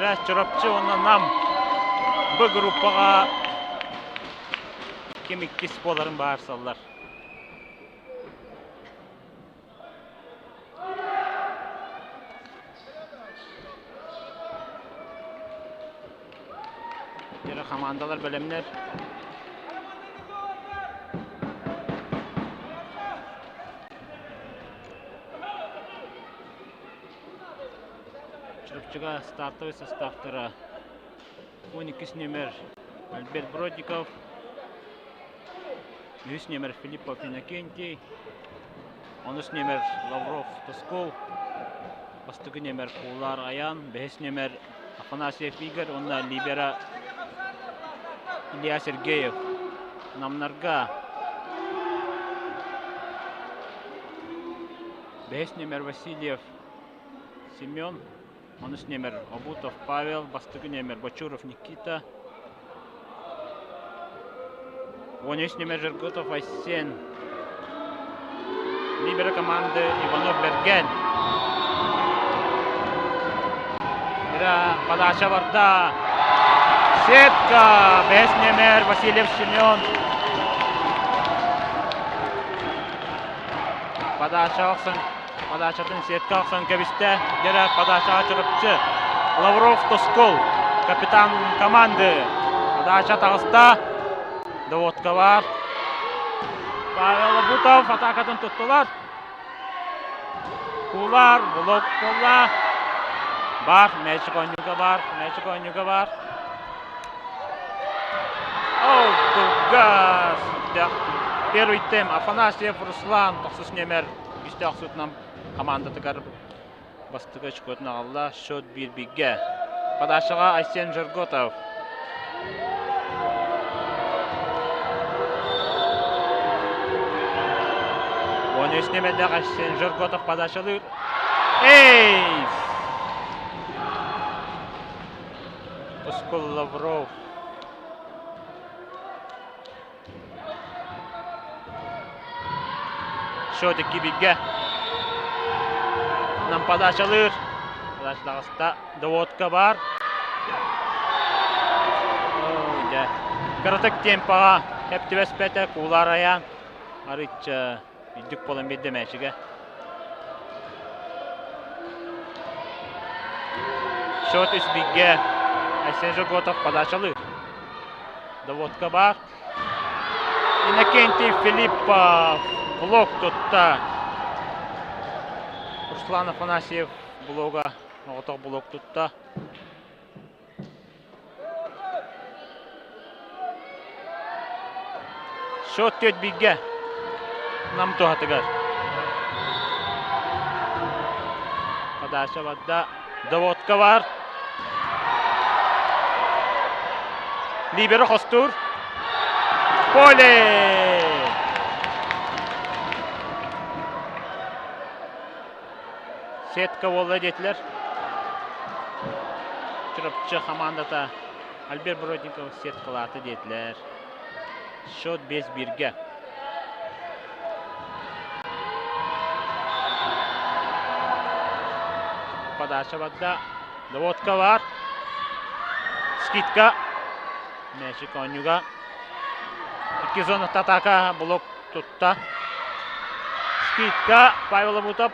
Киирсиилэрэ Чурапчы уонна Нам Б группаҕа ким иккис буоларын быһаарсаллар. Дьэ, хамаандалар бэлэмнэр. Чурапчыга стартовый составтара 12 номер Альберт Бродников, үһүс номер Филиппов Иннокентий, онус номер Лавров Тоскул, бастакы номер Куулар Аян, бэһис номер Афанасьев Игорь уонна либера Илья Сергеев. Намнарга бэһис номер Васильев Семен, онус номер Обутов Павел, бастакы номер Бочуров Никита, 13 номер Жерготов Айсен, либеро команды Иванов Берген. Ира подача барда. Сетка! Бэс номер Васильев Семен. Подача охсон Подачатын сетка охсон кэбистэ. Дьэрэ подачаҕа Чурапчы. Лавров Тоскул, капитан команды. Подача таҕыста. Доводка бар. Павел Обутов атаакатын туттулар. Кулар, блок буолла. Бар, мээчик оонньууга бар, мээчик оонньууга бар. Ол кылгас. Первый темп Афанасьев Руслан, тохсус нүөмэр. Үстээх суутунан хамаандатыгар бастакы очкотун аҕалла. Счет биир-бииргэ. Подачаҕа Айсен Жерготов. 13 нүөмэрдээх Айсен Жерготов подачалыыр. Эйс! Тускул Лавров. Счет 2-бииргэ. Нам подачалыыр. Подача таҕыста. Доводка бар. Дьэ. Кыратык темпаҕа эп түбэспэтэ. Куулар айаан. Арыычча үрдүк буолан биэрдэ мээчигэ. Счет 3-бииргэ. Айсен Жоготов подачалыыр. Доводка бар. Иннокентий Филиппов блок тутта. Руслан Афанасьев блога оҕотох блок тутта. Счет 4-бииргэ Нам туһатыгар. Подача барда. Доводка бар. Либеро хостуур. Поле! Сетка буолла диэтилэр. Чурапчы хамаандата Альберт Бродников сеткалаата диэтилэр. Счет 5-1-гэ. Подача барда. Доводка бар. Скидка. Мээчик оонньууга. Икки зона атака блок тутта. Скидка Павел Абутов.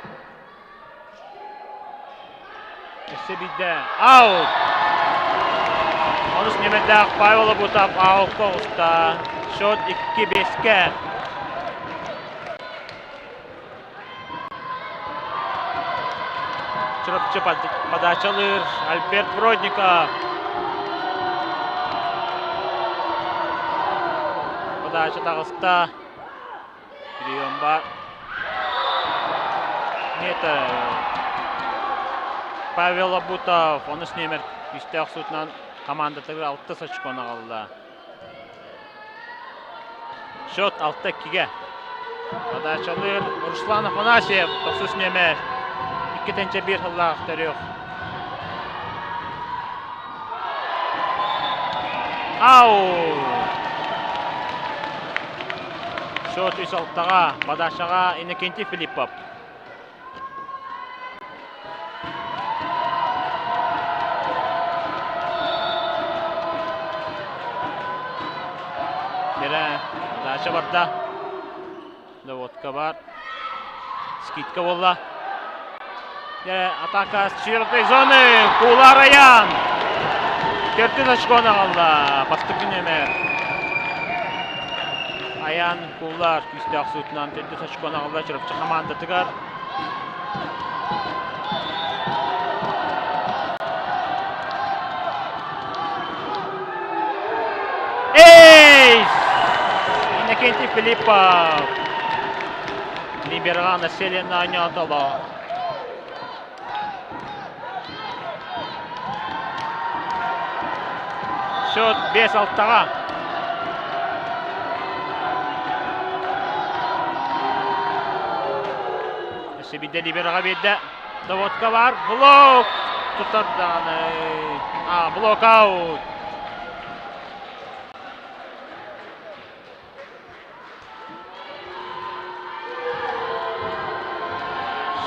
Өссө биирдэ аут! Онус нүөмэрдээх Павел Абутов аутка оҕуста. Счет 2-5-кэ. Чурапчы подачалыыр Альберт Бродников. Подача таҕыста. Прием бар. Нет, Павел Абутов онус нүөмэр күүстээх суутунан хамаандатыгар алтыс очкону аҕалла. Счет 6-2-гэ. Подачалыыр Руслан Афанасьев тохсус нүөмэр. 2-1 сыллаах төрүөх. Ау! Счет 3-6-ҕа подачаҕа Иннокентий Филиппов. Дьэрэ, подача барда. Доводка бар. Скидка буолла. Дьэ, атака с четвертой зоны. Кулар Аян. Төрдүс очкону аҕалла. Бастакы нүөмэр. Аян Кулар күүстээх суутунан төрдүс очкону аҕалла Чурапчы хамаандатыгар. Эйс! Иннокентий Филиппов! Либерга населена оонньоотоло. Счет 5-6-ҕа. Өссө биирдэ Либераҕа биэрдэ. Доводка бар. Блок! Тутар даҕаны. А, блок аут.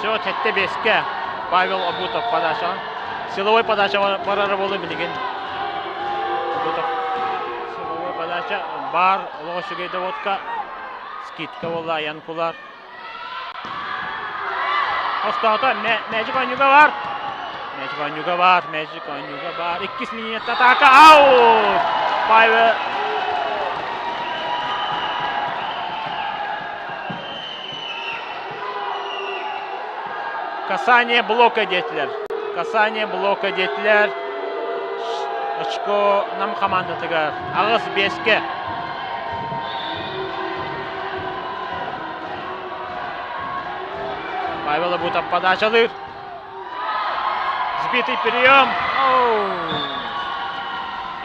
Счет 7-5-кэ. Павел Обутов подача. Силовой подача барара буолу билигин. Обутов силовой подача. Бар олоҕо үчүгэй доводка. Скидка буолла Ян Кулар. Хостоото Мэжик оонньууга бар. Мэжик оонньууга бар. Мэжик оонньууга бар. Иккис минут атака. Аут! Павел Касание блока диэтилэр. Касание блока диэтилэр. Очко нам хамаандатыгар. Аҕыс биэскэ. Павел Абутов подачалыыр. Сбитый прием.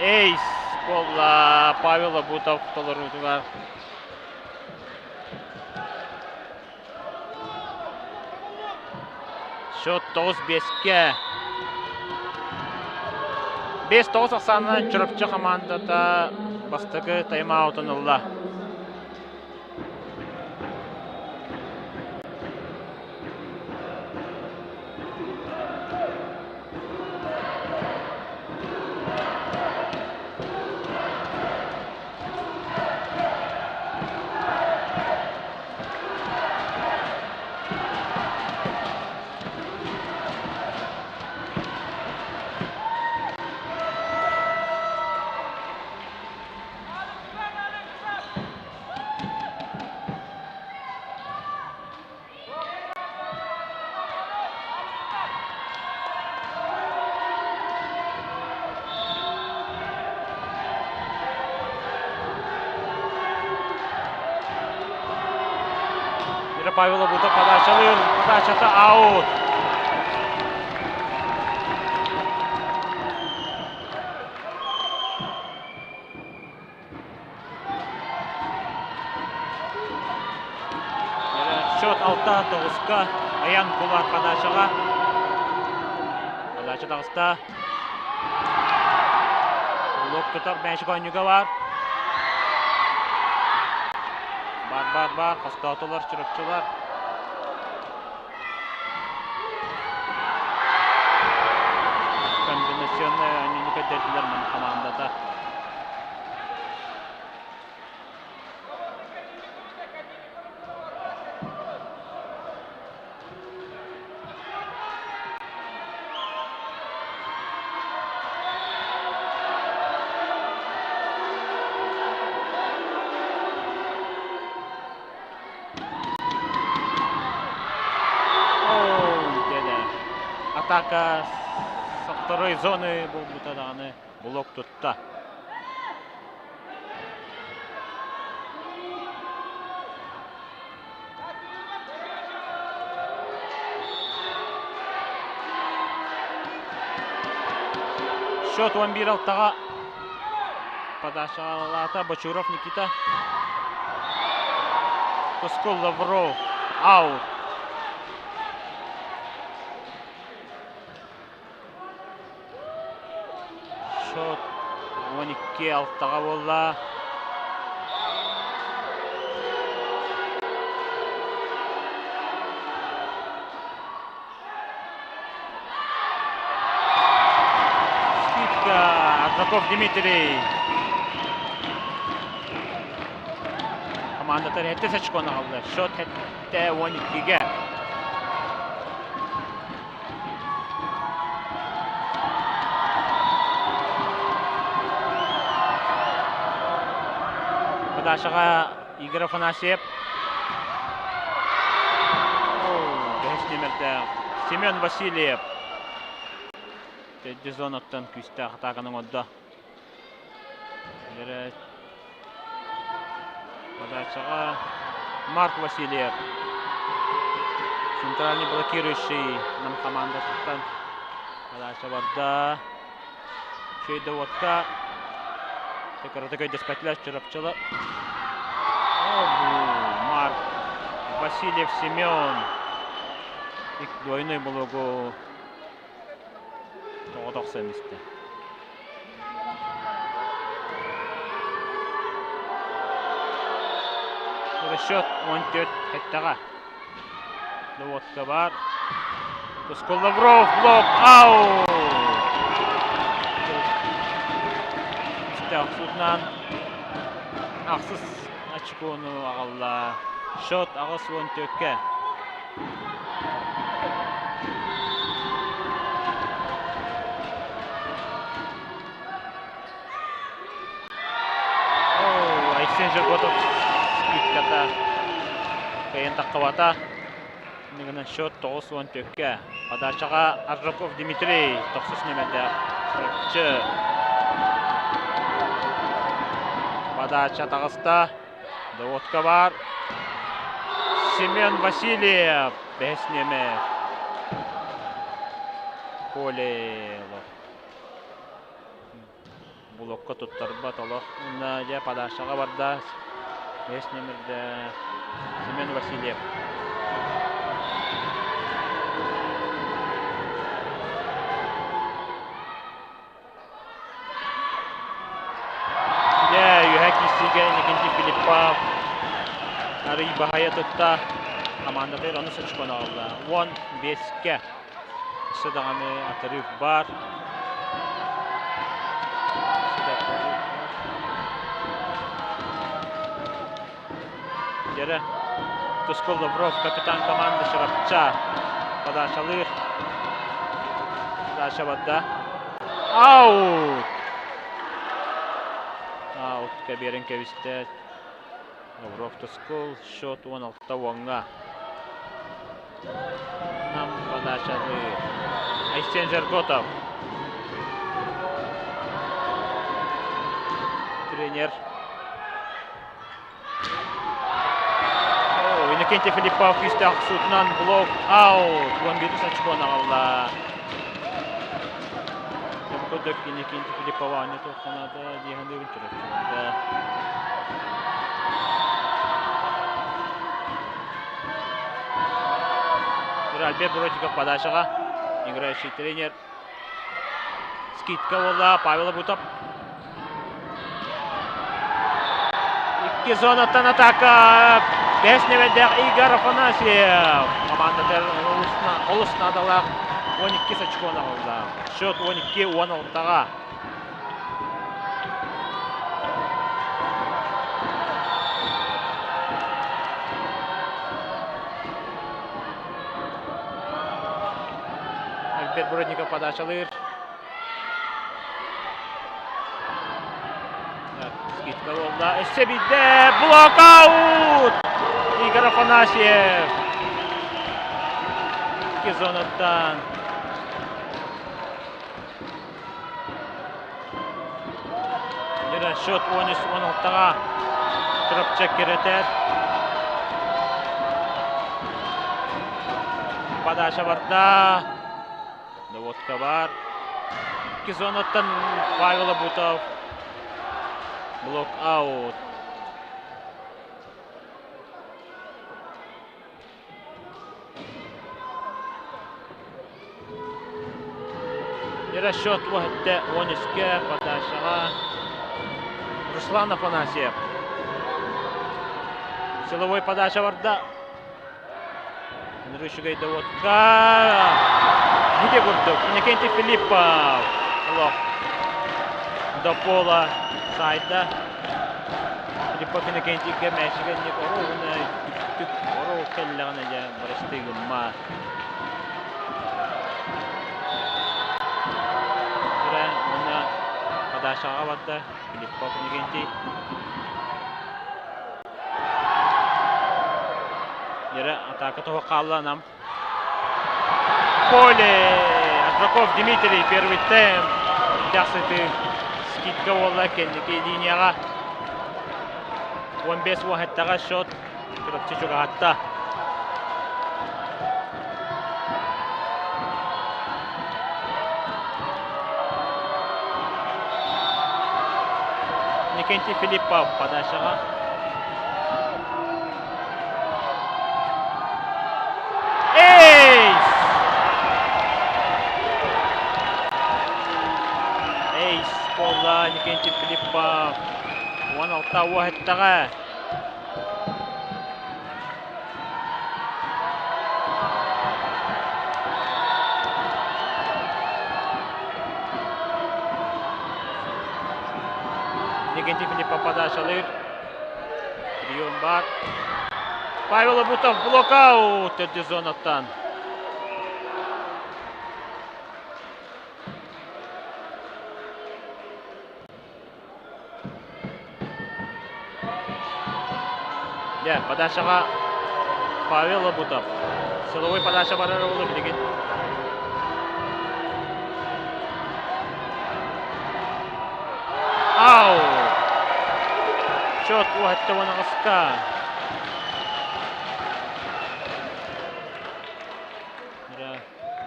Эйс буолла Павел Абутов толоруутугар. Счет 9-5-кэ. 5-9 ахсаанынан Чурапчы хамаандата бастакы тайм-аутун ылла. Мира Павела Бута подачалыыр, подачата аут. Счет 6-9-ка Аян Кулар подачаҕа. Подача таҕыста. Блок тутар мээчик оонньууга бар. Бар, бар, бар. Хостоотулар, чурапчылар. Комбинационнай оонньууну көрдөрдүлэр Нам хамаандата. Атака со второй зоны буолбута даҕаны блок тутта. Счет 11-6-ға подачалата Бочуров Никита. Тускул Лавров аут. Счет 12-6-ға буолла. Скидка Аржаков Дмитрий. Командатар 7 очконы аҕалла. Счет 7-12-ге. Подачаҕа Игорь Афанасьев. Бэһис нүөмэрдээх Семен Васильев. Төрдүс зонаттан күүстээх атааканы оҥордо. Подачаҕа Марк Васильев. Центральный блокирующий нам командатыттан подача барда. Үчүгэй да уотка кыратык өйдөспөтүлэр Чурапчылар. Марк Васильев Семен двойной блогу тоҕо тохсон истэ. Расчет 14 хэттэҕэ. Доводка бар. Тускул Лавров блок аут! Охсуутунан ахсыс очкону аҕалла. Счет 84-кэ. Айсен Жерготов скидката кыайан таххыбата. Иннигинэн счет 94-кэ. Подачаҕа Аржаков Дмитрий тохсус нүөмэрдээх Чурапчы. Подача таҕыста. Доводка баар. Семен Васильев бэһис нүөмэр. Полелов. Блокка туттарбат олох. Уонна дьэ подачаҕа барда. Бэһис нүөмэрдээх Семен Васильев. Дьэ, үөһэ киирсиигэ Иннокентий Филиппов арый баһайа тутта. Командатыгар онус очкону аҕалла. 15-кэ. Өссө даҕаны отрыв баар. Дьэрэ Тускул Лавров, капитан команды Чурапча подачалыыр. Подача барда. Аут! Аутка биэрэн кэбистэ. Лавров Тускул счет 16 уоҥҥа. Нам подачалыыр. Айсен Жерготов. Тренер Иннокентий Филиппов күүстээх охсуутунан блок аут 11 очкону аҕалла. Бу курдук Иннокентий Филиппов оонньуу туохханаата дии саныыбын чурапчыларга. Альберт Бродиков подачаҕа играющий тренер. Скидка буолла Павел Абутов. Икки зонаттан атака бэс нөмэрдээх Игорь Афанасьев. Командатыгар олус наадалаах 12 очкону аҕалла. Счет 12-16-ҕа. Альберт Бродников подачалыыр. Скидка буолла. Өссө биирдэ блокаут! Игорь Афанасьев. Икки зонаттан. Счет 13-16-ҕа Чурапчы кирэтэр. Подача барда. Доводка бар. Икки зонаттан Павел Абутов. Блок аут. Расчет уһэтте 13-ке подачаҕа Руслан Афанасьев. Силовой подача барда. Үчүгэй доводка. Ити курдук. Иннокентий Филиппов. Олох. До пола сайда. Филиппов Иннокентийгэ мээчигэ инник оруобуна түк оруо кэллэҕинэ дьэ бырастыы гыммаат. Эрэ уонна подачаҕа барда Филиппов Иннокентий. Дьэрэ атака тоһо хаалла нам. Поле! Аржаков Дмитрий первый темп. Дьахсыты скидка уолла кэнники линияҕа. 15 уоһаттаҕа счет Чурапчы чугаһатта. Никентий Филиппов подачаҕа. Эйс! Эйс буолла Никентий Филиппов. 16 уоһаттаҕа. Никентий Филиппов подачалыыр. Прием бар. Павел Абутов блокаут төрдүс зонаттан. Дьэ, подачаҕа Павел Лобутов. Силовой подача барар уолу билигин. Ау! Счет уһатта уонаҕыска.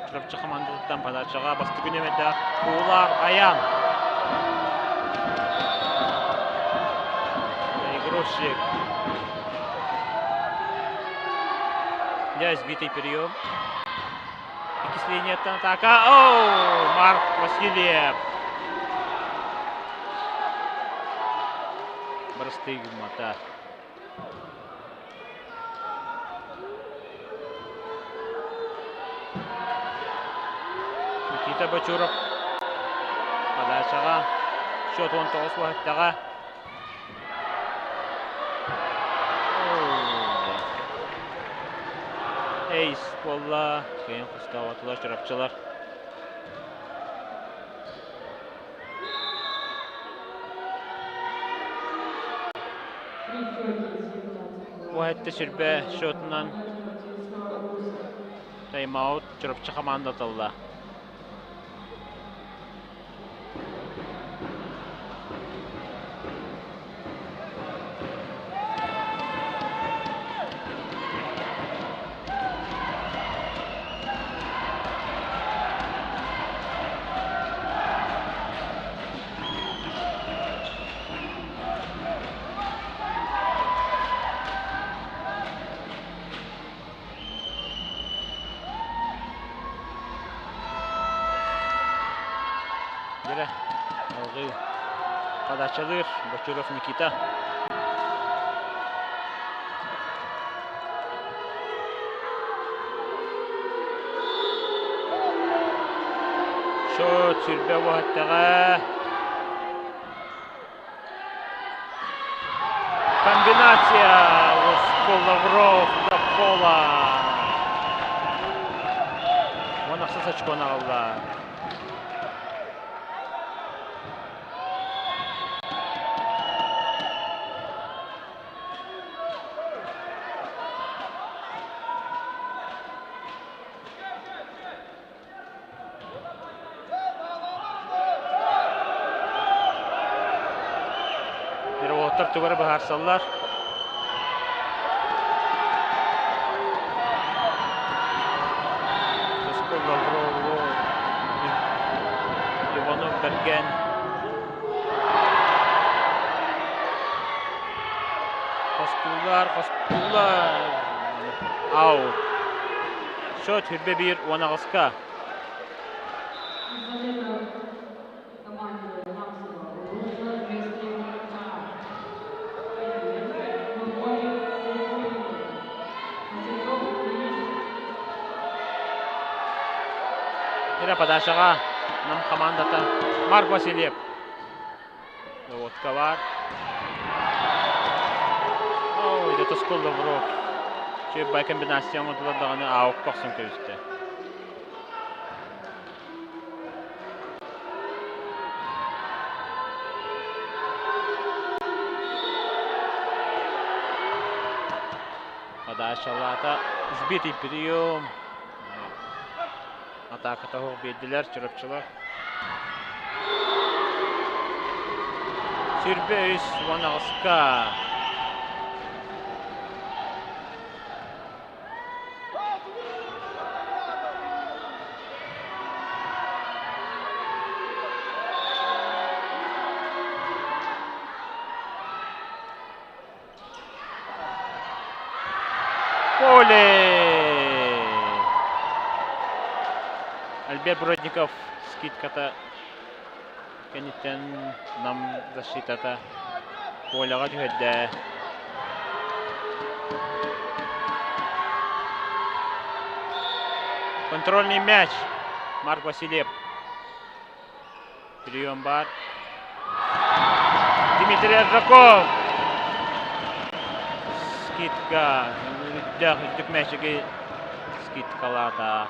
Чурапчы хамаандатыттан подачаҕа бастакы нүөмэрдээх Куулаах Аян. Игрушек. Я избитый прием. Иккис линияттан атака. Оу! Марк Васильев. Бырастыы гыммата. Никита Бочуров подачаҕа счет 19 уһаттаҕа. Эйс буолла. Кыайан хостооботулар чурапчылар. Уһатты сүрбэ счетунан тайм-аут Чурапчы командата ылла. Дьэрэ, алгыы подачалыыр Бочуров Никита. Счет сүрбэ уһаттаҕа. Комбинация Лавров до пола. Он ахсыс очкону аҕалла. Пироттар тугу эрэ быһаарсаллар. Тускул Лаврову, Иванов Бэргэн. Хостуулар, хостуулар. Аут. Счет 21 18-ка. Ира подачаҕа Нам командата Марк Васильев. Доводка бар. Тускул Лавров үчүгэй комбинация оҥордулар даҕаны аукка охсон кэбистэ. Подачалаата сбитый прием. Атааката суох биэрдилэр Чурапчылар. Сүрбэ үс уон аҕыска. Поле! Альберт Бродников скидката кэнниттэн Нам защитата Коляҕа түһэрдэ. Контрольный мяч. Марк Васильев. Прием бар. Дмитрий Аржаков. Скидка. Үрдэх, үрдүк мээчиги скидкалаата.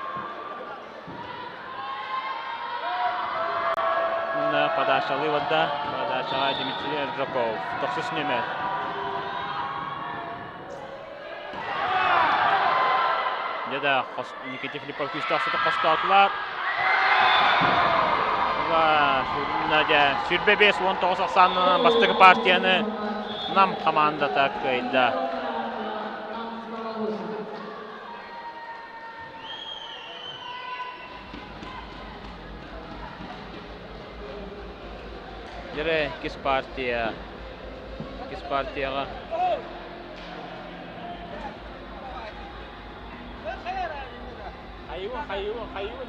Уонна подачалыы барда. Подачаҕа Дмитрий Аржаков. Тохсус нүөмэр. Дьэ да, Никита Филиппов күүстээх сытык хостоотулар. Надя 25-19 ахсаанынан бастакы партияны Нам хамаандата кыайда. Дьэрэ иккис партия. Иккис партияҕа Хайуун, хайуун, хайуун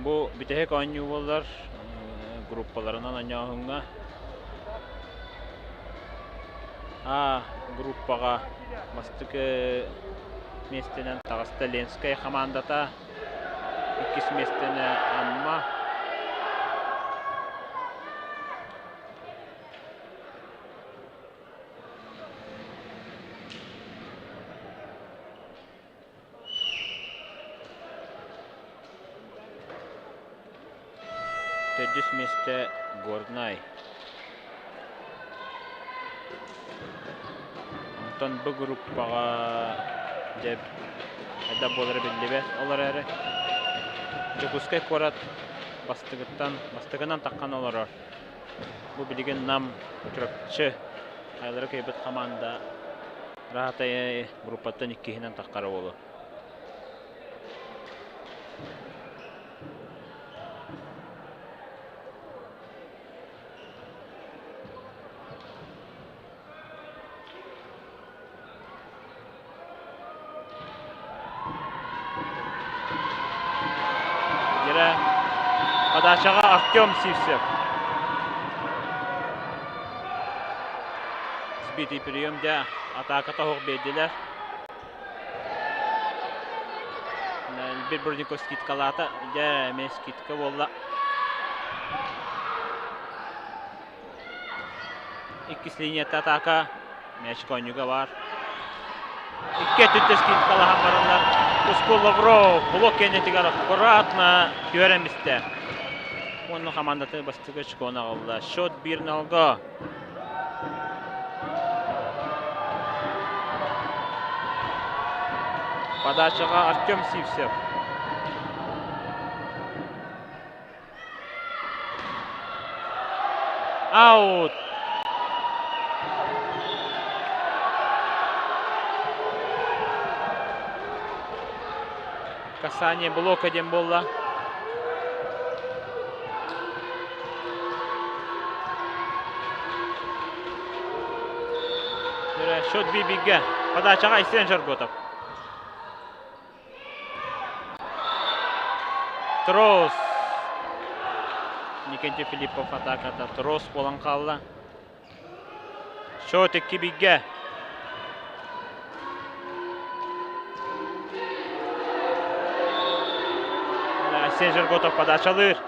Бу бүтэһик оонньуу буоллар группаларынан оонньооһуҥҥа А группаҕа бастакы миэстэнэн таҕыста Ленскэй хамаандата иккис миэстэни Амма Төрдүс миэстэ Горнай. Онтон бу группаҕа дьэ хайдах буолара биллибэт. Ол эрээри Дьокуускай куорат бастыгыттан бастакынан таххан олорор. Бу билигин Нам, Чурапчы хайалара кыайбыт хамаанда Раһатай группаттан иккиһинэн таххара буолуо. Дьэрэ подачаҕа Артем Сивцев. Сбитый прием дьэ атака тоһук биэрдилэр. Бир Бродников скидкалаата. Дьэ эмиэ скидка буолла. Иккис линията атака. Мяч оонньууга баар. Икки өттүттэн скидкалаһан бараннар Тускул Лавров блок кэннитигэр аккуратно түһэрэн бистэ. Уонна хамаандата бастакы очкону аҕалла. Счет 1-0. Подачаҕа Артем Сивцев. Аут! Касание блока диэн буолла. Счет бибигэ. Подачаҕа Айсен Жорготов. Трос! Никентий Филиппов атааката трос буолан хаалла. Счет 2-1. Айсен Жерготов подачалыыр.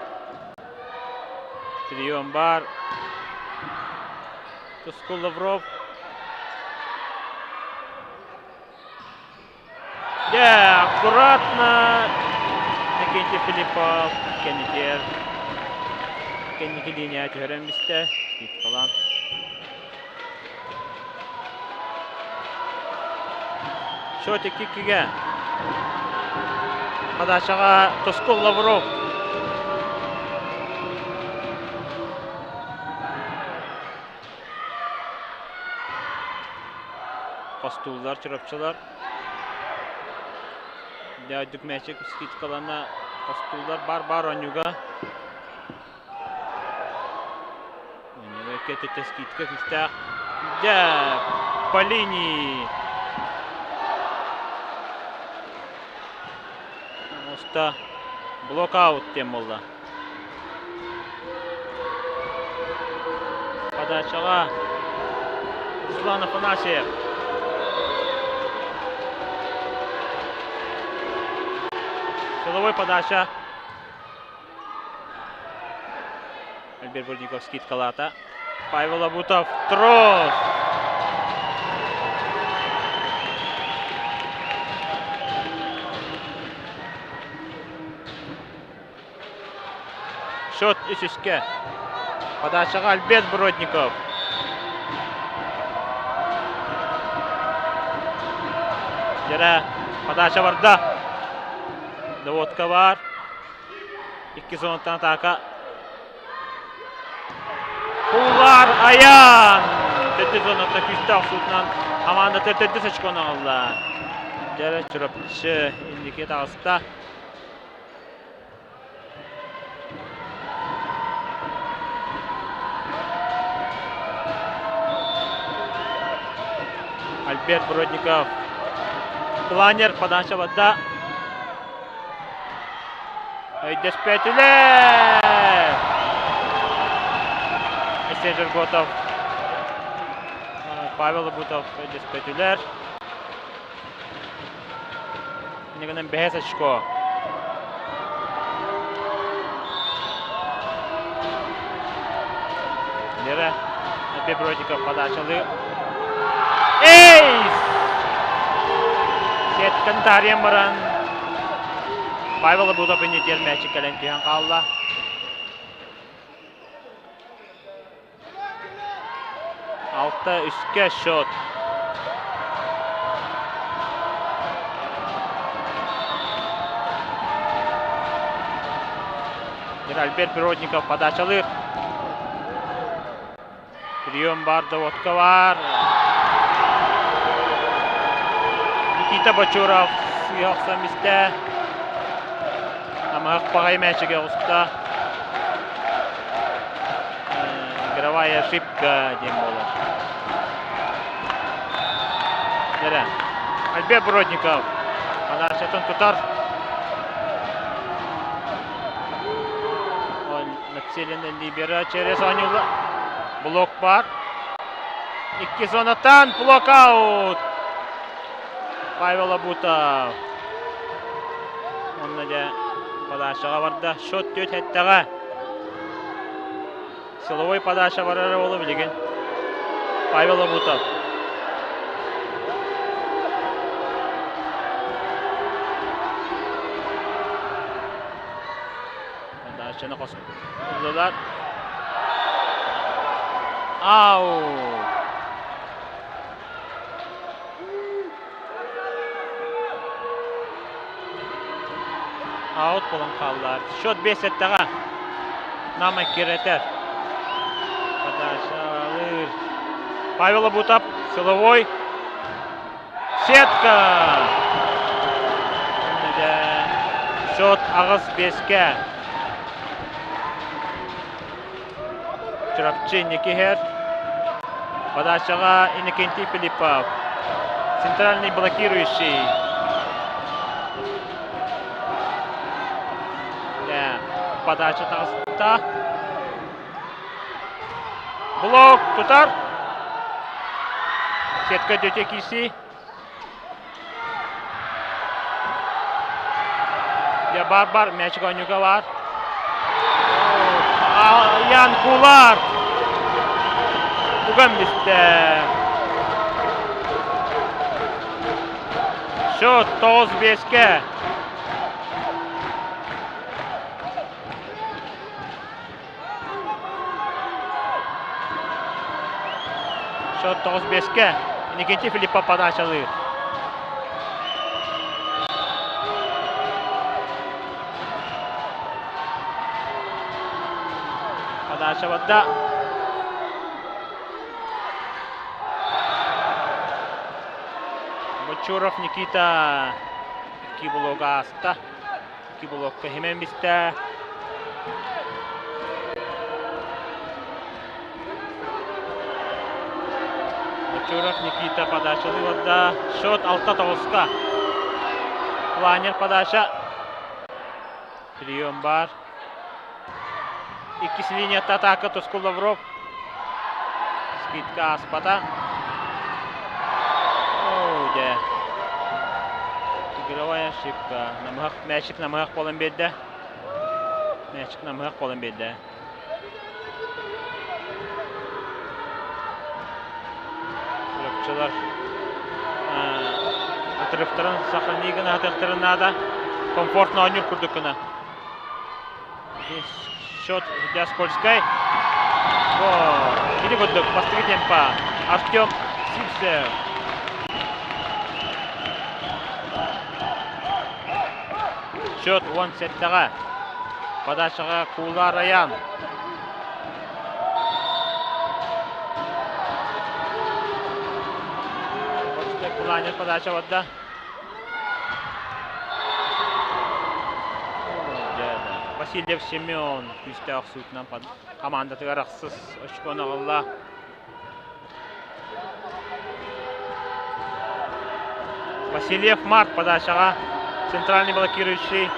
Прием бар. Тускул Лавров. Дьэ, аккуратно Никитий Филиппов кэнникиэр кэнники линия түһэрэн бистэ. Скидкалаан. Счет 2-2-гэ. Подачаҕа Тускул Лавров. Хостууллар, чурапчылар. Дьэ, мээчик скидкалана хостууллар бар-бар оонньууга. Оонньууга икки скидка күүстээх. Дьэ, по линии. Оста блокаут диэн буолла. Подачаҕа Руслан Афанасьев. Силовой подача. Альберт Бордников скидкалаата. Павел Абутов трос! Счет үсүскэ. Подачаҕа Альберт Бродников. Дьэрэ, подача барда. Доводка бар. Икки зонаттан атака. Кулар Аян! Төрдүс зонаттан күүстээх суутунан хамаандата төрдүс очкону ылла. Дьэрэ Чурапчы инники таҕыста. Альберт Бродников. Планер подача вода. Өйдөспөтүлэр! Алексей Жерготов, Павел Обутов өйдөспөтүлэр. Иннигинэн бэһис очко. Лера Бебродиков подачалыы. Эйс! Сетканы таарыйан баран Павел Абутов иннитигэр мээчик кэлэн түһэн хаалла. 6-3-кэ счет. Альберт Природников подачалыыр. Прием бар, доводка бар. Никита Бочуров сыыһа охсон истэ. Амыһах баҕайы мээчигэ оҕуста. Игровая ошибка диэн буолар. Дэрэ. Альберт Бродников подачатын тутар. Нацелена либера через оонньуулар. Блок бар. Икки зонаттан блокаут. Павел Абутов. Онно дьэ подачаҕа барда. Счет түөрт эттэҕэ. Силовой подача барара буолу билигин. Павел Абутов. Подачаны хос ыллылар. Ау! Аут буолан хааллар. Счет 5-7-ҕэ. Нама кирэтэр. Подачалыыр. Павел Абутов силовой. Сетка! Счет 8-5-кэ. Чурапчы инники иһэр. Подачаҕа Иннокентий Филиппов. Центральный блокирующий. подача таҕыста. Блок тутар. Сетка дөтө киирсии. Я бар-бар, мячик оонньууга бар. Ян Кулар. Уган бистэ. Счет 9-5-ке. Счет 9-5-ке. Никитин Филиппов подачалыыр. Подача барда. Бочуров Никита икки блога ааста. Икки блокка химэн бистэ. Бочуров Никита подачаны барда. Счет 6-9-ка. Планер подача. Прием бар. Иккис линията атака Тускул Лавров. Скидка ааспата. Оо, дьэ. Игровая ошибка. Намыһах, мячик намыһах буолан биэрдэ. Мячик намыһах буолан биэрдэ. Чурапчылар отрывтарын сохрании гына сатыахтарын наада. Комфортно оонньуур курдук гына. Счет для Скользкой. Ити курдук бастакы темпа. Артем Сивцев. Счет 17-ҕэ. Подачаҕа Кула Раян. Планер подача барда. Васильев Семен күүстээх охсуутунан командатыгар ахсыс очкону аҕалла. Васильев Марк подачаҕа центральный блокирующий.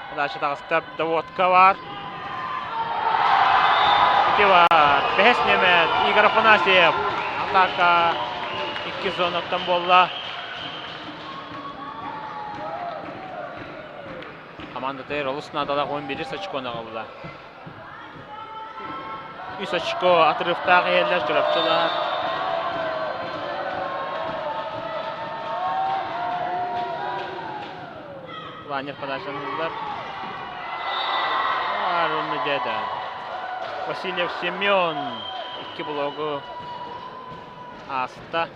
Подача таҕыста доводка бар. Ити бар. Бэһис нүөмэр Игорь Афанасьев. Атака икки зонаттан буолла. Командатыгар олус наадалаах 11 очкону аҕалла. Үс очко отрывтаах иһэллэр Чурапчылар. Планер подачалыыллар. Арунна дьэ Васильев Семен икки блогу ааста.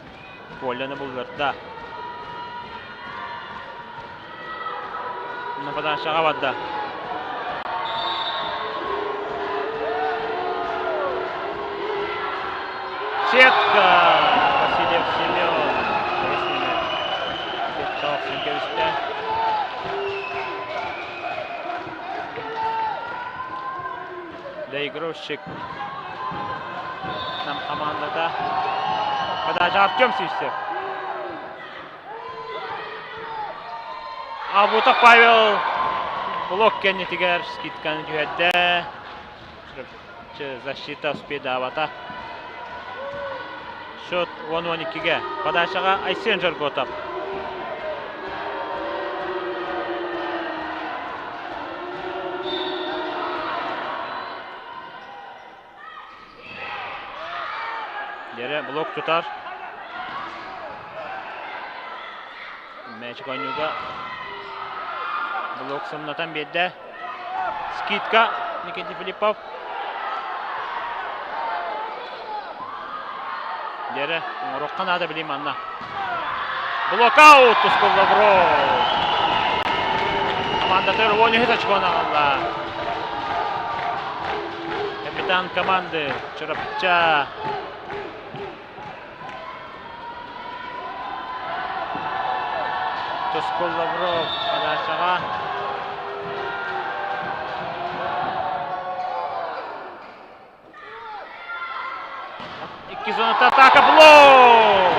Коляны булларда. Нападашаҕа барда. Сетка! Васильев Семен. Кэбистэ. Доигровщик нам командата. Подача Артем Сивцев. Абутов Павел блок кэннитигэр скидканы түһэрдэ. Защита успедаабата. Счет 10-12-ге. Подачаҕа Айсен Жерготов. Дьэрэ блок тутар. Мээчик оонньууга блок сымнатан биэрдэ. Скидка Никита Филиппов. Дьэрэ оҥоруохха наада билим манна. Блокаут Тускул Лавров. Командатыгар 13 очконы аҕалла. Капитан команды Чурапча. Тускул Лавров подачаҕа. Икки зоната атака блок!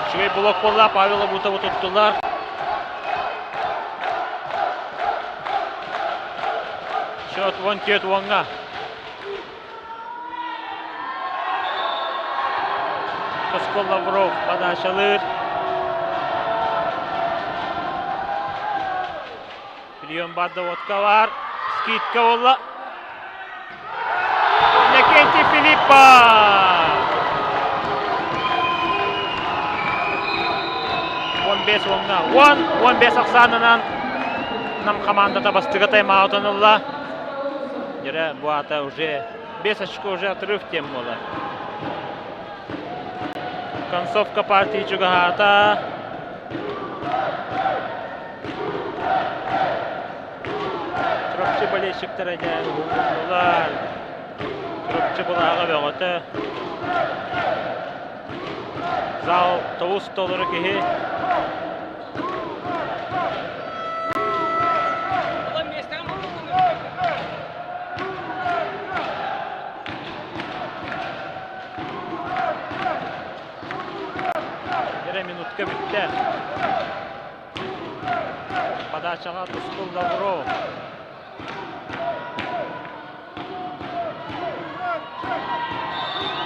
Үчүгэй блок буолла, Павел Абутову туттулар. Счет 14 уоҥҥа. Тоскол Лавров подачалыыр. Прием бар доводка бар. Скидка буолла. Иннокентий Филиппов! 15 уонна 10, 15 ахсаанынан Нам командата бастыга тайм-аутын ылла. Дьэрэ бу аата уже 5 очко уже отрыв тем буолар. Концовка партии чугаһаата. Чурапчы болельщиктара дьэ уһугуннулар. Чурапчы былааҕа бөҕөтө. Зал тобус толору киһи. Эрэ минутка бүттэ. Подачаҕа Тускул Лавров.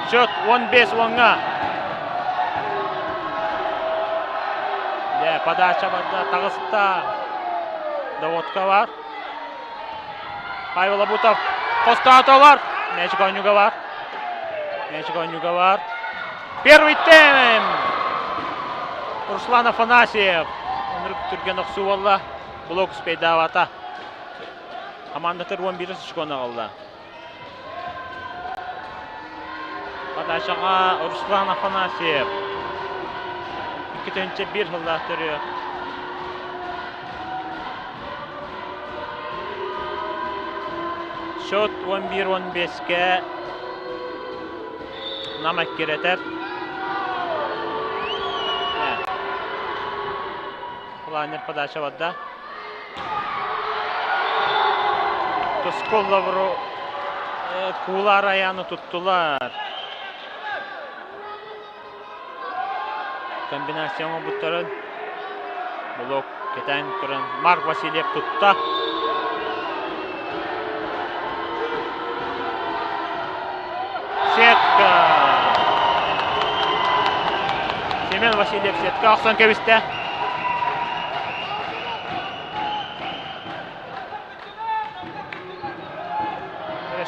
Счет 15 уоҥҥа. Дьэ, подача барда, таҕыста. Доводка бар. Павел Абутов хостоотолор. Мээчик оонньууга бар. Мээчик оонньууга бар. Первый тайм! Руслан Афанасьев ынырык түргэн охсуу буолла. Блок успейдаабата. Командатыр 11 очконы аҕалла. Подачаҕа Руслан Афанасьев. 2-1 сыллаах төрүөх. Счет 11-15-ке Нам эккирэтэр. Планер подача барда. Тускул Лавру куулар айааны туттулар. Комбинация оҥорбуттарын блок кэтээн туран Марк Васильев тутта. Сетка! Семен Васильев сетка охсон кэбистэ.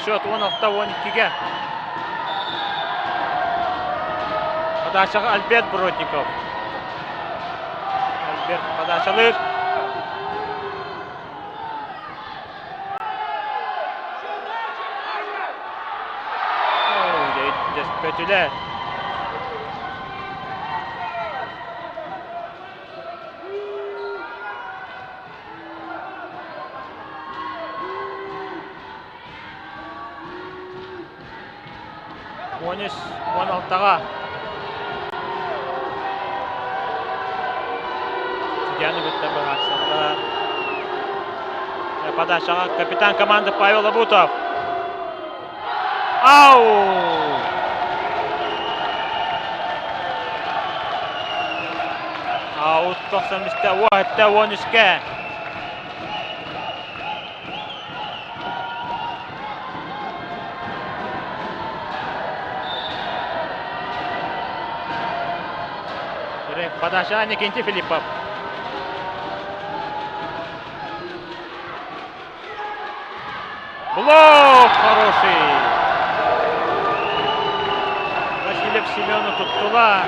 Счет 16-12-ге. Подачаҕа Альберт Бродников. Альберт подачалыыр. Дөспөтүлэр. 13 16-ға Судьяны кытта быһаарсаллар. Подачаҕа капитан команды Павел Абутов. Ау! Аут 93-те, 13-ке. Подача Никентий Филиппов. Блок хороший. Васильев Семену туттула.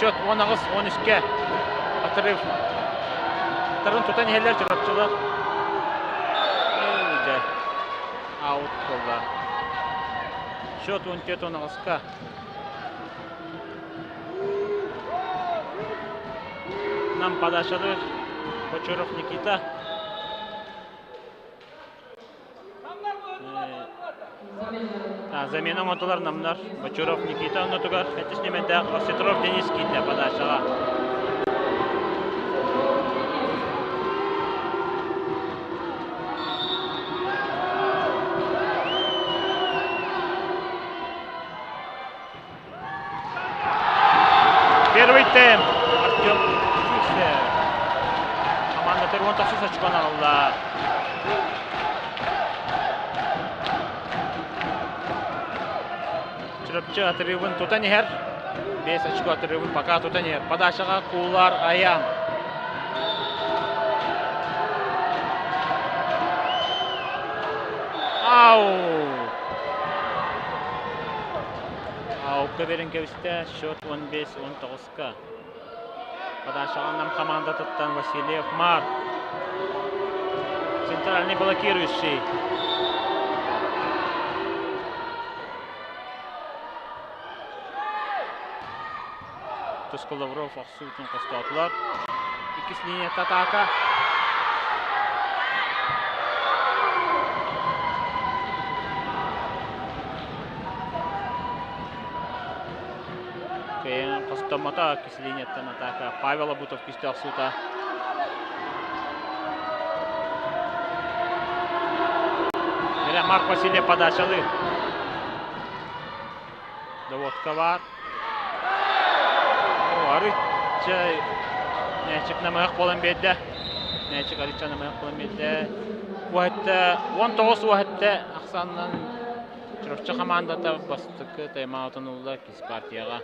Счет 18-13-ке отрыв. Тарын тутан иһэллэр чурапчылар. Аут буолла. Счет 14-18-ка. Нам подачалыыр Бочуров Никита. Замена оҥордулар намнар. Бочуров Никита оннотугар Хэтис ньэмэндээх Осетров Денис киирдэ подачаҕа. Темп Артем Сивцев. Команда 19 очкон аҕалла. Чурапчы отрывын тутан иһэр. 5 очко отрывын пока тутан иһэр. Подачаҕа Куулар Аян. Ау! Аукка берен кэбистэ. Счет 15-19-ка. Подачаҕа Нам командатыттан Васильев Марк. Центральный блокирующий. Туску Лавров охсуутун хостоотулар. Иккис линия атака. Кыайан хостоммото иккис линияттан атака. Павел Абутов күүстээх охсуута. Марк Васильев подачалы. Доводка баар. Арычча мээчик намыһах буолан биэрдэ. Мээчик арычча намыһах буолан биэрдэ. Уһатта 19 уһатта ахсаанынан Чурапчы хамаандата бастакы тайм-аутун ылла кис партияҕа.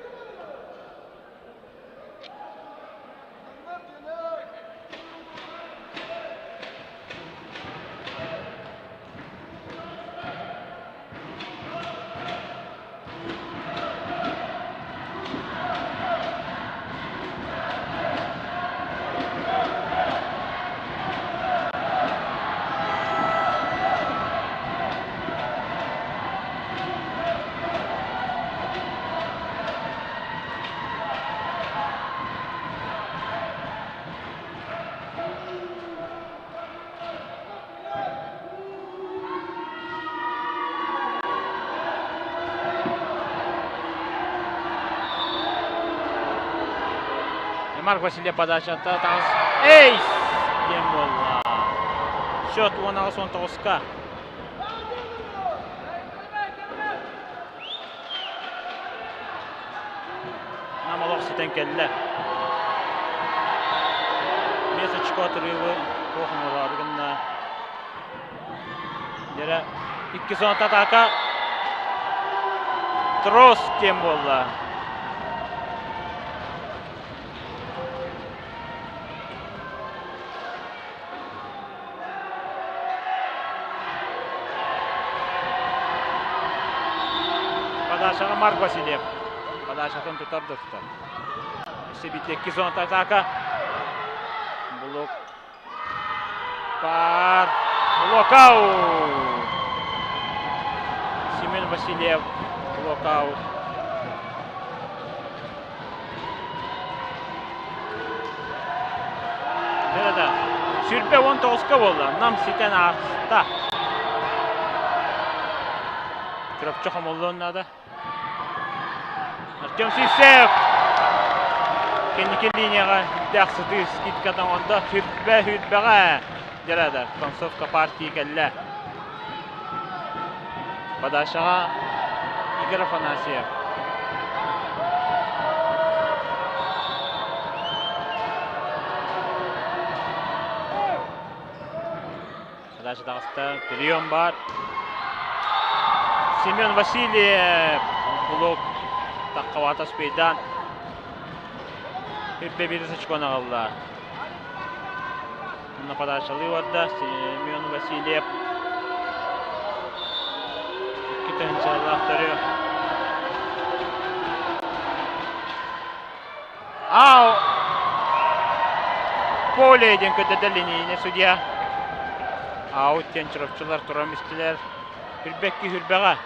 Марк Васильев подачата таҕыс Эйс диэн буолла. Счет 18-19-ка. Нам олох ситэн кэллэ. Биэс очко отрывы туох оҥороору гынна. Дьэрэ икки зоната атака Трос диэн буолла. Подачаҕа Марк Васильев. Подачатын тутар да тутар. Өссө биирдэ икки зоната атака. Блок Пар. Блокаут. Семен Васильев. Блокаут. Да-да. Сүрбэ 19-ка буолла. Нам ситэн ааста. Чурапчы хомуллуон наада. Артем Сивцев! Кэнники линияҕа үрдээх сытыы скидката оҥордо. Сүрбэ сүрбэҕэ дьарада. Концовка партии кэллэ. Подачаҕа Игорь Афанасьев. Подача таҕыста. Прием бар. Семен Васильев блок таххабата успейдаан Үрбэ биир очкону аҕалла. Онно подачалыы барда Семен Васильев. Икки тыһыынчалаах төрүө. Ау! Поле диэн көрдөрдө линейный судья. Аут диэн чурапчылар туран истилэр. Үрбэкки үрбэҕэ.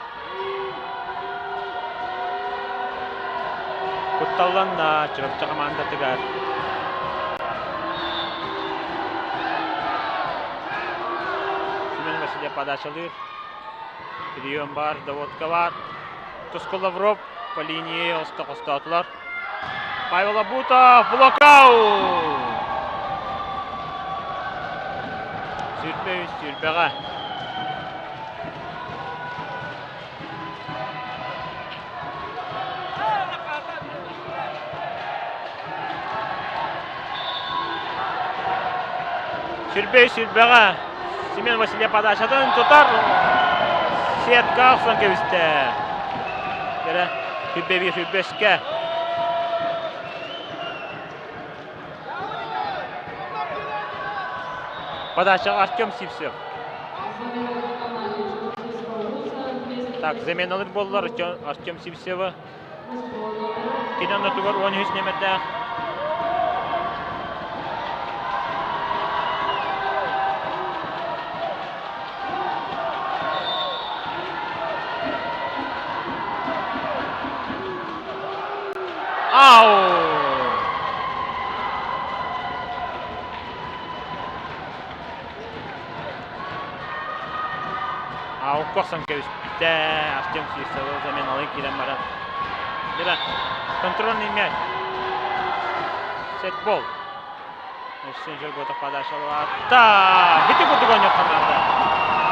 Кутталланна Чурапчы хамаандатыгар. Семен Васильев подачалыыр. Прием бар, доводка бар. Туску Лавров по линии хостоотулар. Павел Абутов блокаут! Сүүрбэ үс сүүрбэҕэ. Сүрбэй сүрбэҕэ Семен Васильев подачатын тутар. Сетка охсон кэбистэ. Кэрэ сүрбэ биир сүрбэскэ. Подача Артем Сивцев. Так, заменалыр буоллар Артем Сивцева. Кини оннотугар 13 нөмердээх Ау! Аукка охсон кэбиспитэ. Артем Свистовы заменалыы киирэн баран. Дьэ, контрольный мяч. Сетбол. Өссө Жерготов подачалаата. Бити курдук оонньуохха наада.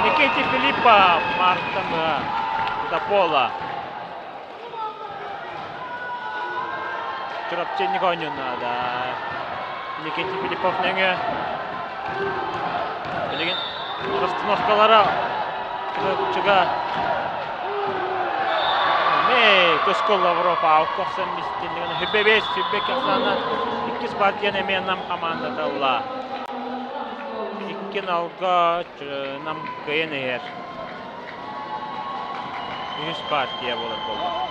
Никита Филиппов, Марта Мыа, Пола. Чурапчынник оонньуун наада. Никита Филиппов нөҥүө билигин расстановкалара Чурапчыга Мэй, Көскөл Лавров аукка охсон мистиннигин хүббэ бес, хүббэ кахсана иккис партияны эмиэ Нам командата ылла. Икки налга Нам кыайан иһэр. Үһүс партия буолар буолла.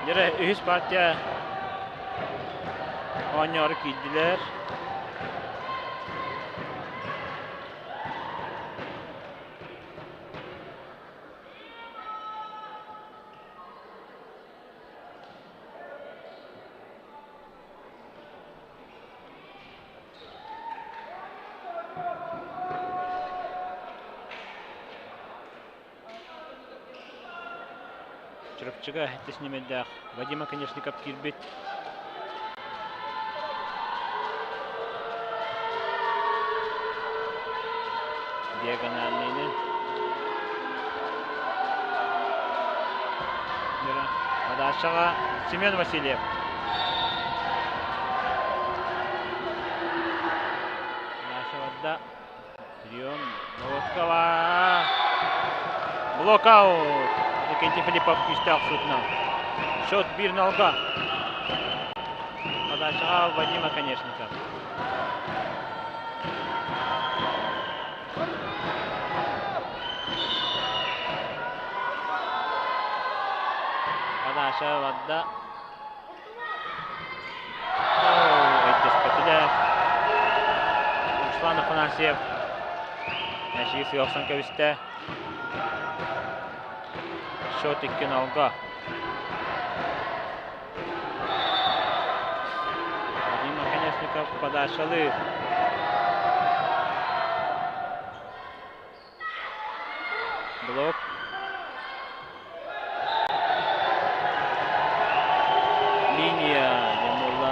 Дьэ, үһүс партия оонньоору киирдилэр. Чурапчыга сэттис нүмердээх Вадим Оконешников киирбит. Диагональныйны. Подачаҕа Семен Васильев. Нашеварда прием Молоткова. Блокаут. Иннокентий Филиппов күүстээх охсуутунан. Счет 1-0. Подачаҕа Вадим Оконешников. Подача барда. Өйдөспөтүлэр. Руслан Афанасьев мэчиги сыа охсон кэбистэ. Счет 2-0. Вадим Оконешников подачалыыр. Блок. Линия диэн буолла.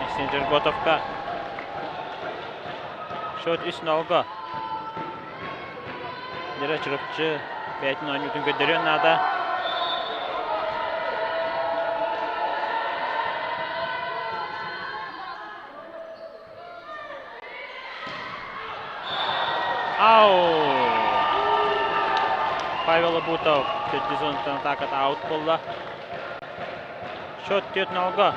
Эстен Жерготовка. Счет 3-0. Дьэрэ Чурапчы бэйэтин оонньуутун көрдөрүөн наада. Ау! Павел Абутов төрдүс зонаттан атааката аут буолла. Счет 4-0.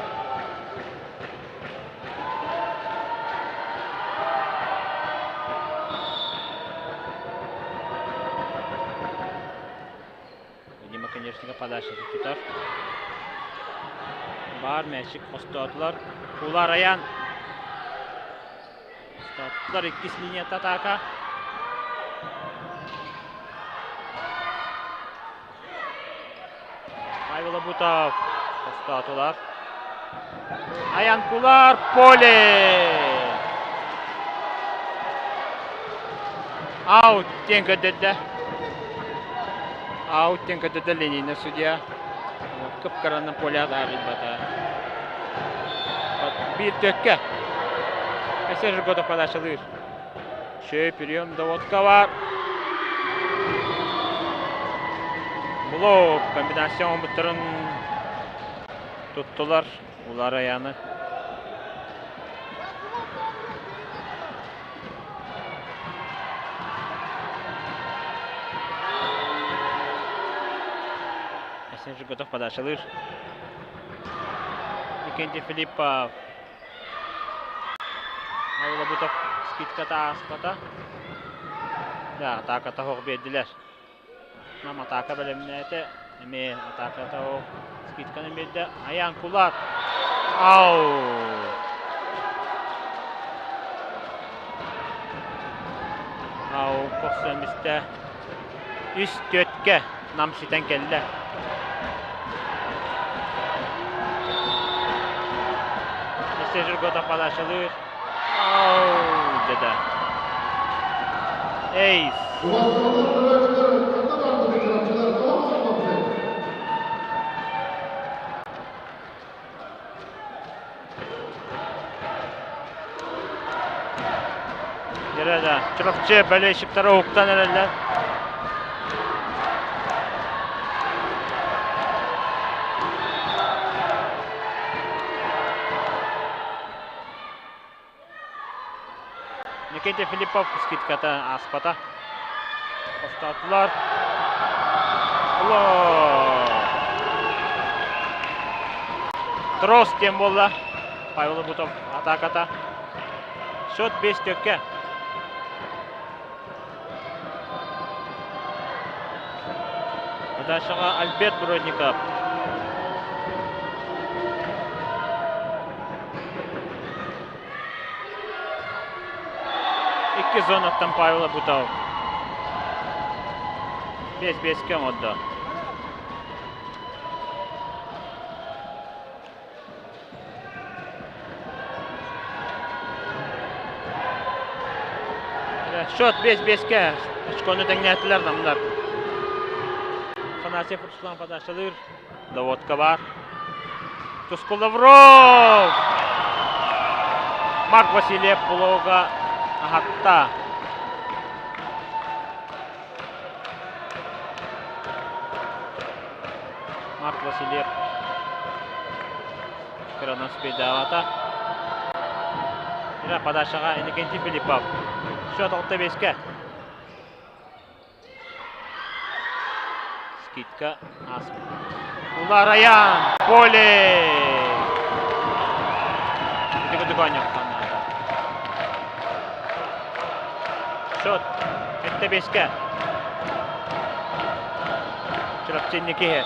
Дима Конечника подачата тутар. Баар мээчик хостоотулар. Кулар Аян. Хостоотулар иккис линията атака. Павел Абутов хостоотулар. Аян Кулар поле! Аут диэн көрдөрдө. Аут диэн көрдөрдө линейный судья. Кып-кыранан поле таарыйбата. Биир төккө. Эсер Жирготов подачалыыр. Шөй прием доводка бар. Блок комбинация оҥорбуттарын туттулар Улар Аяны. Эсен Жиготов подачалыыр. Викентий Филиппов Лобутов скидката ааспата. Да, атааката оһох биэрдилэр. Нам атаака бэлэмнээтэ. Эмиэ атааката оһох скидканы биэрдэ. Аян Кулак. Ау! Ау, кохсон бистэ. Үс түөткэ Нам ситэн кэллэ. Мистер Жирготов подачалыыр. Ау, деді. Эйс. Дьэ, Чурапчы болельщиктара уһуктан эрэллэр. Никита Филиппов скидката ааспата. Хостоотулар. Трос диэн буолла. Павел Бутов атааката. Счет 5 төккө. Подачаҕа Альберт Бродников. Икки зонаттан Павел Абутов. 5-5-ке оҥордо. Счет 5-5-ке. Очкону тэҥнээтилэр намнар. Афанасьев Руслан подачалыыр. Доводка бар. Тускул Лавров! Марк Васильев блога аһатта. Марк Васильев кыранан спейдаабата. Ира подачаға Иннокентий Филиппов. Счет 6-5-ке. Скидка Улараян поле. Счет 7-5-ке. Чурапчы инники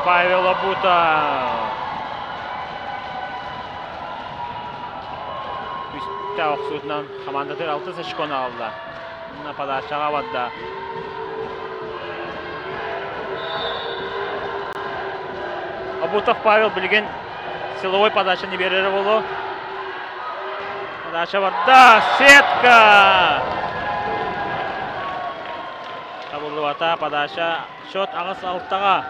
Павел Абутов. Үстэ охсуутунан хамаандатыгар алтыс очкону аҕалла. Уонна подачаҕа барда. Обутов Павел билигин силовой подачаны биэрэрэ буолуо. Подача барда. Сетка! Табыллыбата подача. Счет 8-6-ҕа.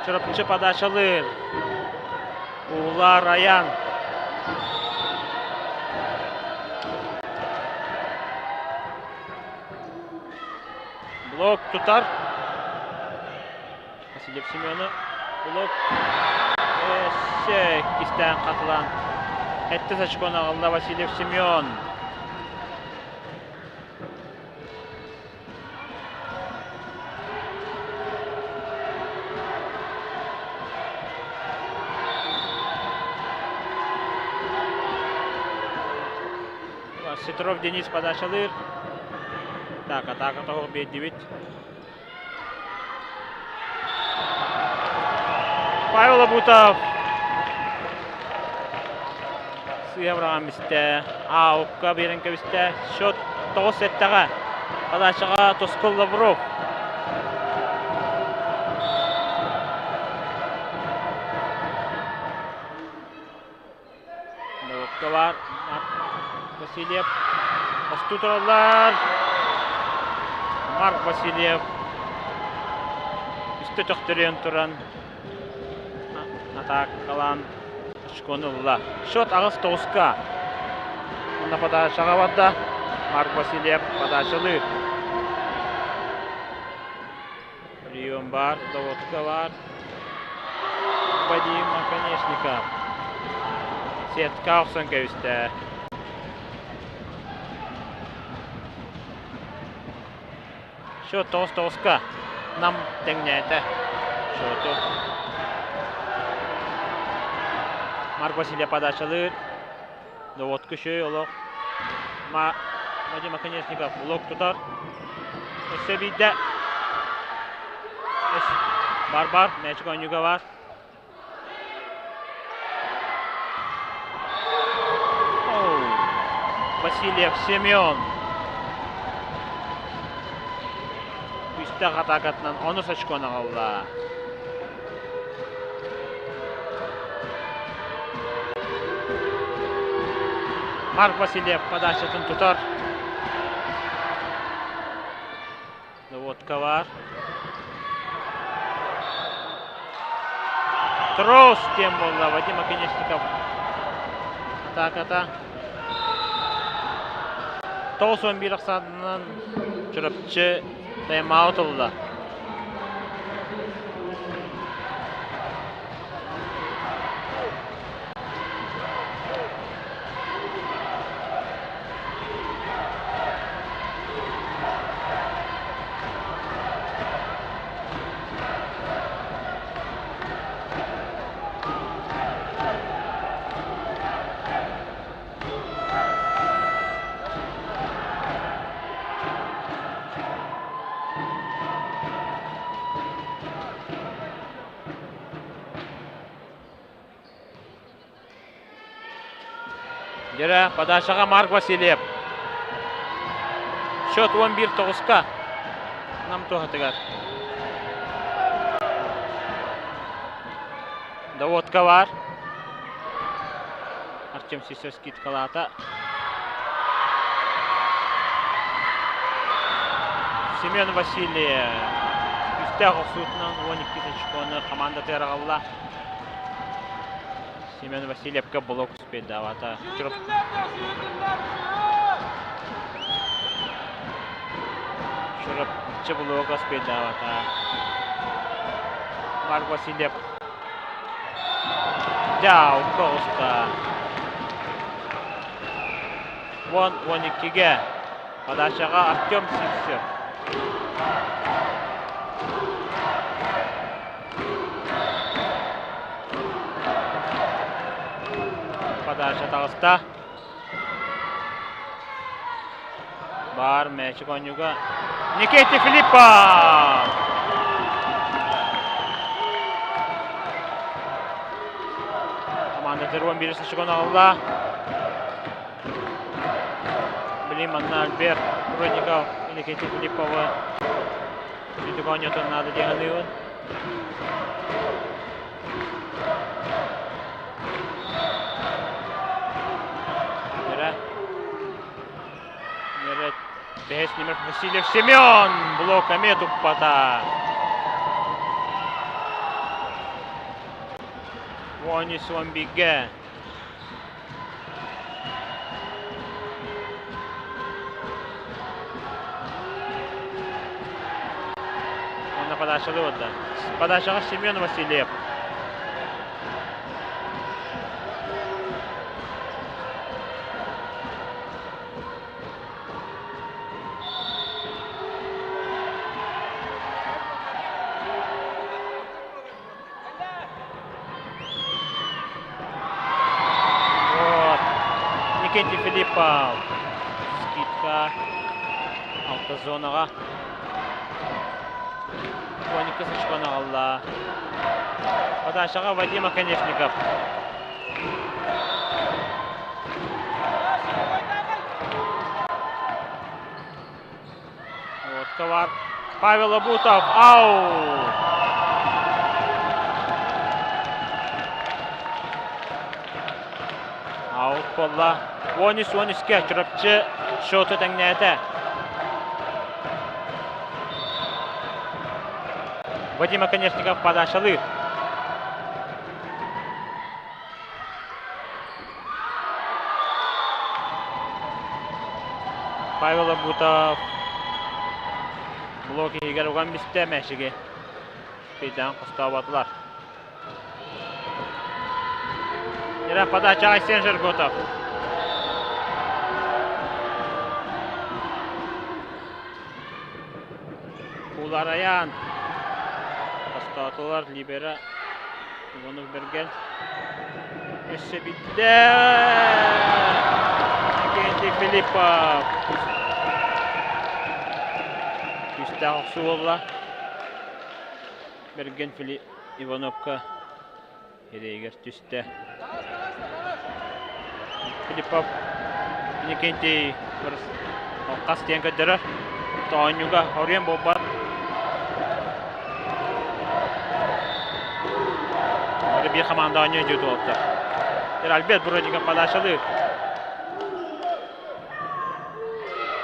Чурапчы подачалыыр. Уулар Аян. Блок тутар. Васильев Семену блок өссө иккистээн хатылаан сэттис очкону аҕалла Васильев Семен. Ситров Денис подачалыыр. Так, атака тоһук биэрдибит. Павел Абутов сыыһа быраҕан бистэ. Аукка биэрэн кэбистэ. Счет 9-7-ҕэ. Подачаҕа Тускул Лавров. Доводка бар. Васильев. Хостуу тураллар. Марк Васильев. Үстэ төхтөрүйэн туран атаакалаан очкону ылла. Счет 8-9-ка. Онно подачаҕа барда. Марк Васильев подачалыыр. Прием бар, доводка бар. Вадим Оконешников. Сетка охсон кэбистэ. Счет 9-9-ка. Нам тэҥнээтэ. Счету. Марк Васильев подачалыыр. Доводка үчүгэй олох. Вадим Оконешников блок тутар. Өссө биирдэ. Бар-бар, мээчик оонньууга бар. Васильев Семен. Күүстээх атаакатынан онус очкону аҕалла. Марк Васильев подачатын тутар. Доводка бар. Трос диэн буолла Вадим Оконешников атааката. 91 ахсаанынан Чурапчы тайм-аут ылла. Дьэрэ, подачаҕа Марк Васильев. Счет 11-9-ка Нам туһатыгар. Доводка бар. Артем Сисов скидкалаата. Семен Васильев күүстээх охсуутунан 12 очкону командатыгар аҕалла. Семен Васильевка блок успейдаабата. Чурапчы блок успейдаабата. Марк Васильев Дьаалка оҕуста. 10-12-ге подачаҕа Артем Сивцев. Подача таҕыста. Баар мээчик оонньууга Никита Филиппов! Команда 11 очкону аҕалла. Билим манна Альберт Бродников Иннокентий Филипповы сүдүк оонньотон наада диэн аныыбын. Нэрэ. Нэрэ бэһис номер Васильев Семен блок эмиэ туппата. Уонис уон бииргэ. Уонна подачалыы барда. Подачаҕа Семен Васильев. Вот. Никитий Филиппов. Скидка. Алта зонаҕа. Коника сычкон аҕалла. Подачаҕа Вадим Оконешников. Вот бар. Павел Абутов. Ау! Аут буолла. 13-13-ке Чурапчы счету тэҥнээтэ. Вадим Оконешников подачалыыр. Павел Абутов блок иһигэр уган бистэ мэшиги пейдаан хостооботулар. Дьэ подача Айсен Жерготов. Кулараян хостоотулар Либера Иванов Бэргэн. Өссө биирдэ Иннокентий Филиппов. Күүстээх охсуу буолла. Бэргэн Фили Ивановка эрэйигэр түстэ. Филиппов Иннокентий хас диэн көрдөрөр. Оонньууга оруйан буолбат. Бары биир хамаанда оонньуу дьиэ туолта. Альберт Бродников подачалыыр.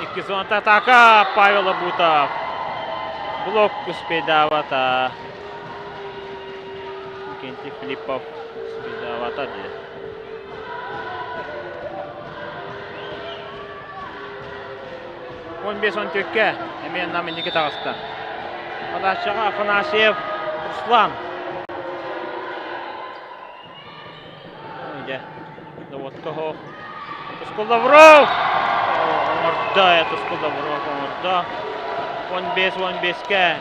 Икки зоната атака Павел Абутов. Блок успейдаабата. Кенти Филиппов успейдаабата диye. 15-14-кэ эмиэ нам инники таҕыста. Подачаҕа Афанасьев Руслан. Дьэ, доводка оһох. Тускул Лавров! Оҥордо, Тускул Лавров оҥордо. 15-15-кэ.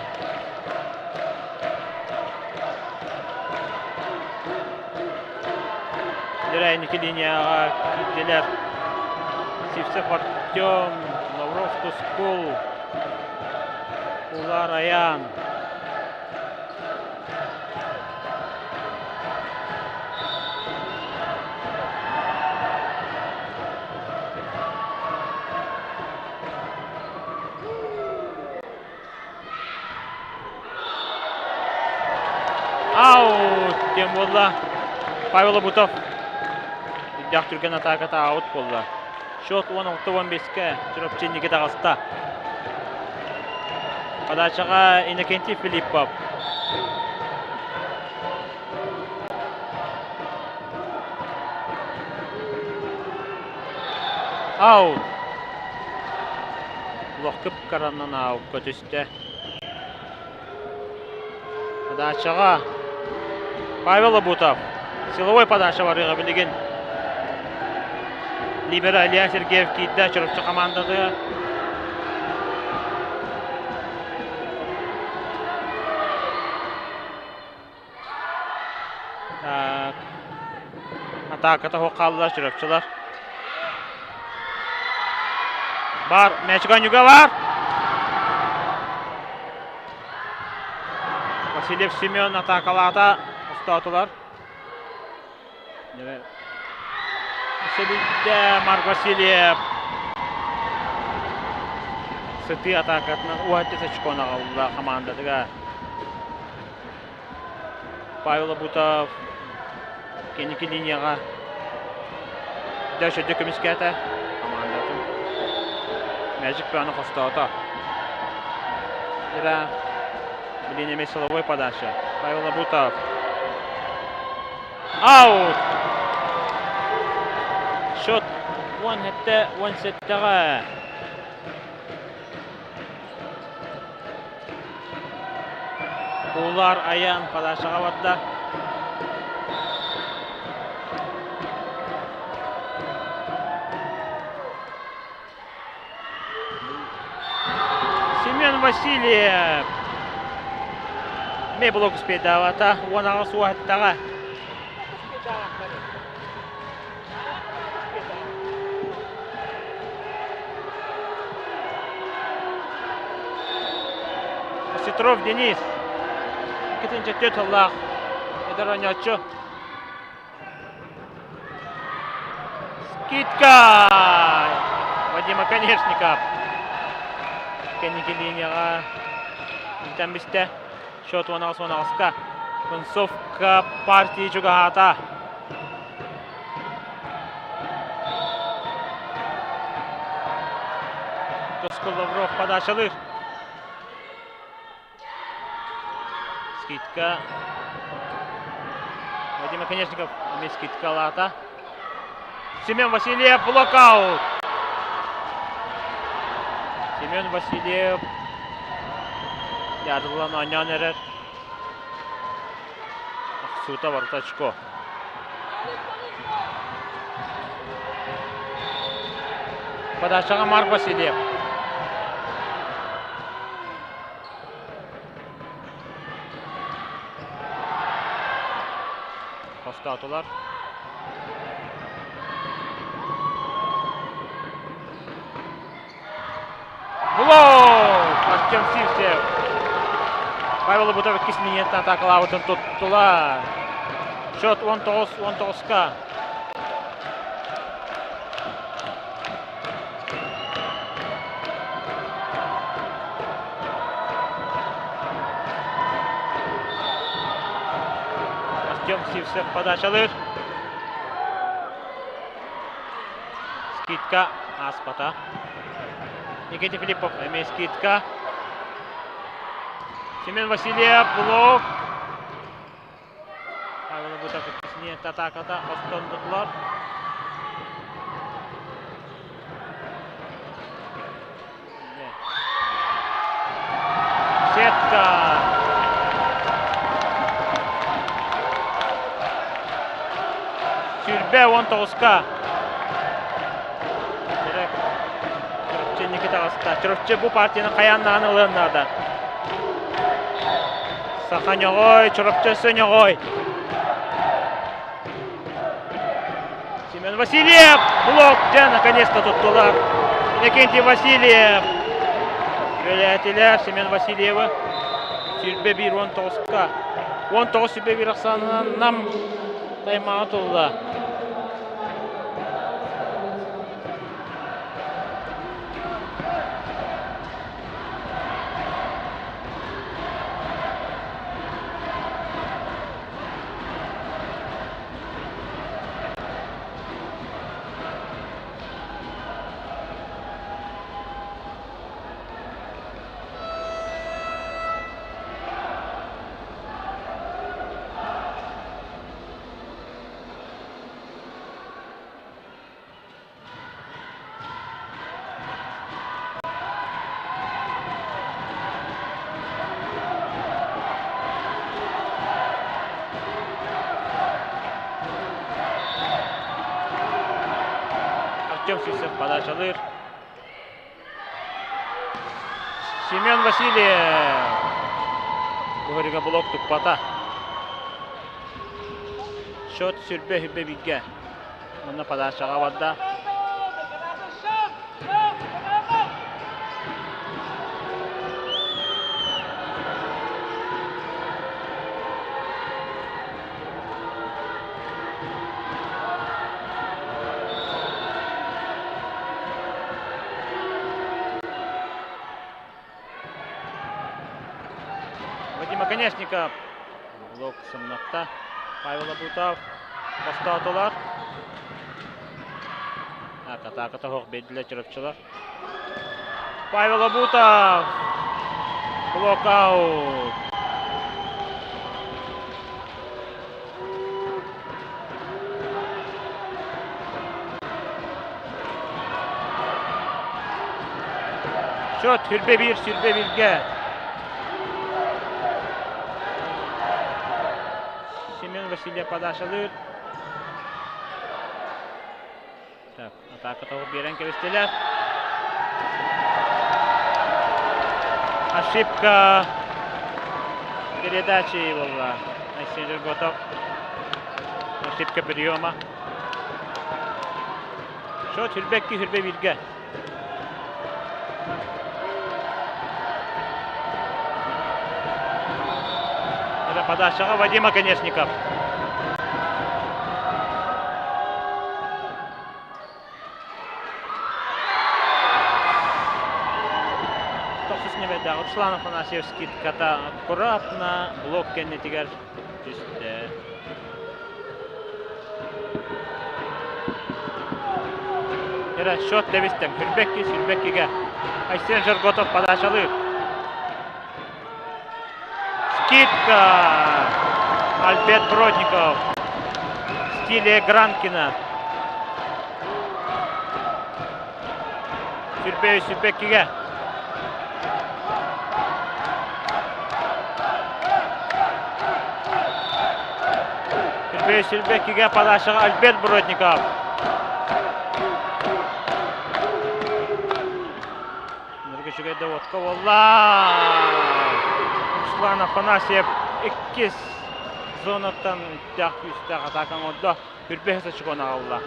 Дьэ, линияҕа киирдилэр. Сивцев Артем, Лавров Тускул, Улар Аян. Аут диэн буолла. Павел Обутов үрдээх түргэн атааката аут буолла. Счет 16-15-ке Чурапчы инники таҕыста. Подачаҕа Иннокентий Филиппов. Аут. Олох кып-кыранан аукка түстэ. Подачаҕа Павел Обутов. Силовой подача барыаҕа билигин. Либера Илья Сергеев киирдэ Чурапчы хамаандатыгар. Так. Атааката суох хааллылар Чурапчылар. Бар, мээчик оонньууга бар. Васильев Семен атаакалаата, хостоотулар. Өссө биирдэ Марк Васильев. Сытыы атаакатынан уһаттыс очкону аҕалла хамаандатыгар. Павел Обутов кэнники линияҕа дьэ көмүскээтэ хамаандатын. Magic бөҕөнү хостоото. Ира билин эмиэ силовой подача. Павел Обутов. Аут! Счет 17-17-ҕэ. Улар айан подачаҕа барда. Семен Васильев Эмиэ блок успейдаабата. 18 уоһаттаҕа. Осетров Денис. 204 сыллаах эдэр оонньооччу. Скидка! Вадим Оконешников. Кэнники линияҕа илтэн бистэ. Счет 18-18-ка. Концовка партии чугаһаата. Тоскул Лавров подачалыыр. Скидка. Вадим Оконешников эмиэ скидкалаата. Семен Васильев блокаут. Семен Васильев ядылан оонньоон эрэр. Охсуута барыта очко. Подачаҕа Марк Васильев. Хостоотулар. Блок! Артем Сивцев. Павел Лобутов иккис минуттан атаакалаабытын туттулар. Счет 19-19-ка. Артем Сивцев подачалыыр. Скидка ааспата. Никита Филиппов эмиэ скидка. Семен Васильев блок. Павел Бутов иккисини атааката хостондулар. Сетка. Сүүрбэ 19-ка. Чурапчы инники таҕыста. Чурапчы бу партияны хайаан даҕаны ылыан наада. Саха ньоҕой, Чурапчы өссө ньоҕой. Семен Васильев! Блок! Дьэ, наконец-то туттулар. Иннокентий Васильев! Үлэлээтилэр Семен Васильевы. 21 19-ка. 19 21 ахсаанынан Нам таймаҕа тулла. Артем Сивцев подачалыыр. Семен Васильев. Куһарига блок туппата. Счет сүрбэ-сүрбэ бииргэ. Онно подачаҕа барда. Оконешников. Блок сымнатта. Павел Абутов хостоотулар. Атака тоһох биэрдилэр чурапчылар. Павел Абутов! Блокаут! Счет сүрбэ биир, сүрбэ бииргэ. Семен Васильев подачалыыр. Так, атака тоҕу биэрэн кэбистилэр. Ошибка передачи была. Айсен Жерготов. Ошибка приема. Счет сүрбэкки сүрбэ бииргэ. Это подачаға Вадим Оконешников. Тохсус нөмердээх Руслан Афанасьев скидката аккуратно блок кэннитигэр түстэ. Эрэ счет дэбистэн Хүрбэкки Сүрбэккигэ Айсен Жерготов подачалыыр. Скидка! Альберт Бродников в стиле Гранкина. Сүрбэйи Сүрбэккигэ. Сүрбэйи Сүрбэккигэ подачаҕа Альберт Бродников. Үчүгэй доводка буолла. Руслан Афанасьев иккис зонаттан үттээх күүстээх атака оҥордо. Түрбэһэ сочкону аҕалла.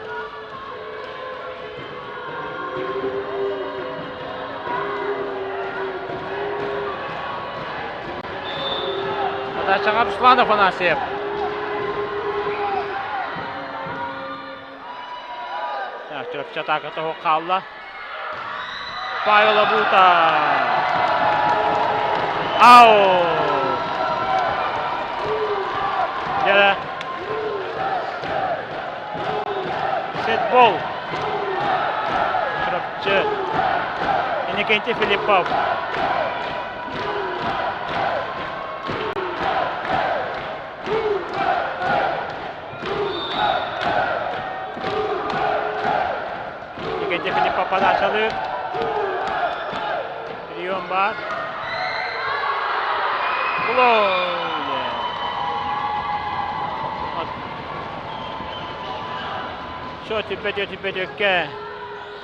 Подачаҕа Руслан Афанасьев. Чурапчы атааката хаалла. Павел Абута. Ау! Дьэ. Сетбол. Чурапчы. Иннокентий Филиппов. Иннокентий Филиппов подачалыыр. Прием бар. Блок! Все, түппөтө түппөтөккө.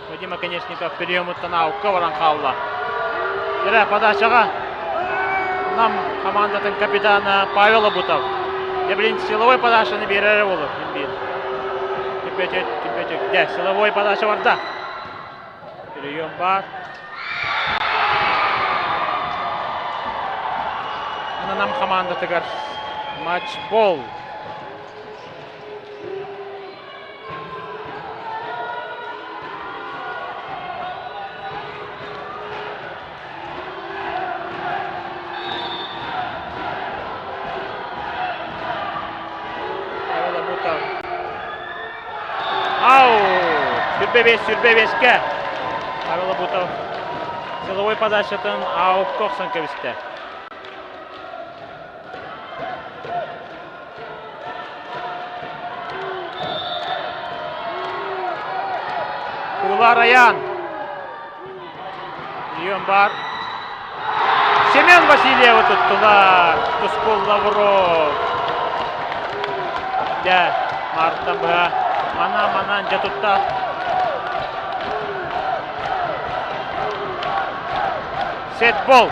Вадим Оконешников приемуттан аукка баран хаалла. Эрэ подачаҕа Нам командатын капитана Павел Абутов. Блин, силовой подачаны биэрэр болу. Биир. Түппөтө түппөтөккө. Силовой подача барда. Прием бар. Нам командатыгар матчбол. Ау! Сүрбэ бес, сүрбэ бескэ. Павел Абутов силовой подачатын аукка охсон кэбистэ. Кулар Аян. Прием бар. Семен Васильева туттулар. Тускул Лавров. Дьэ, Марта быһа. Мана-манан дьэ тутта. Сетбол.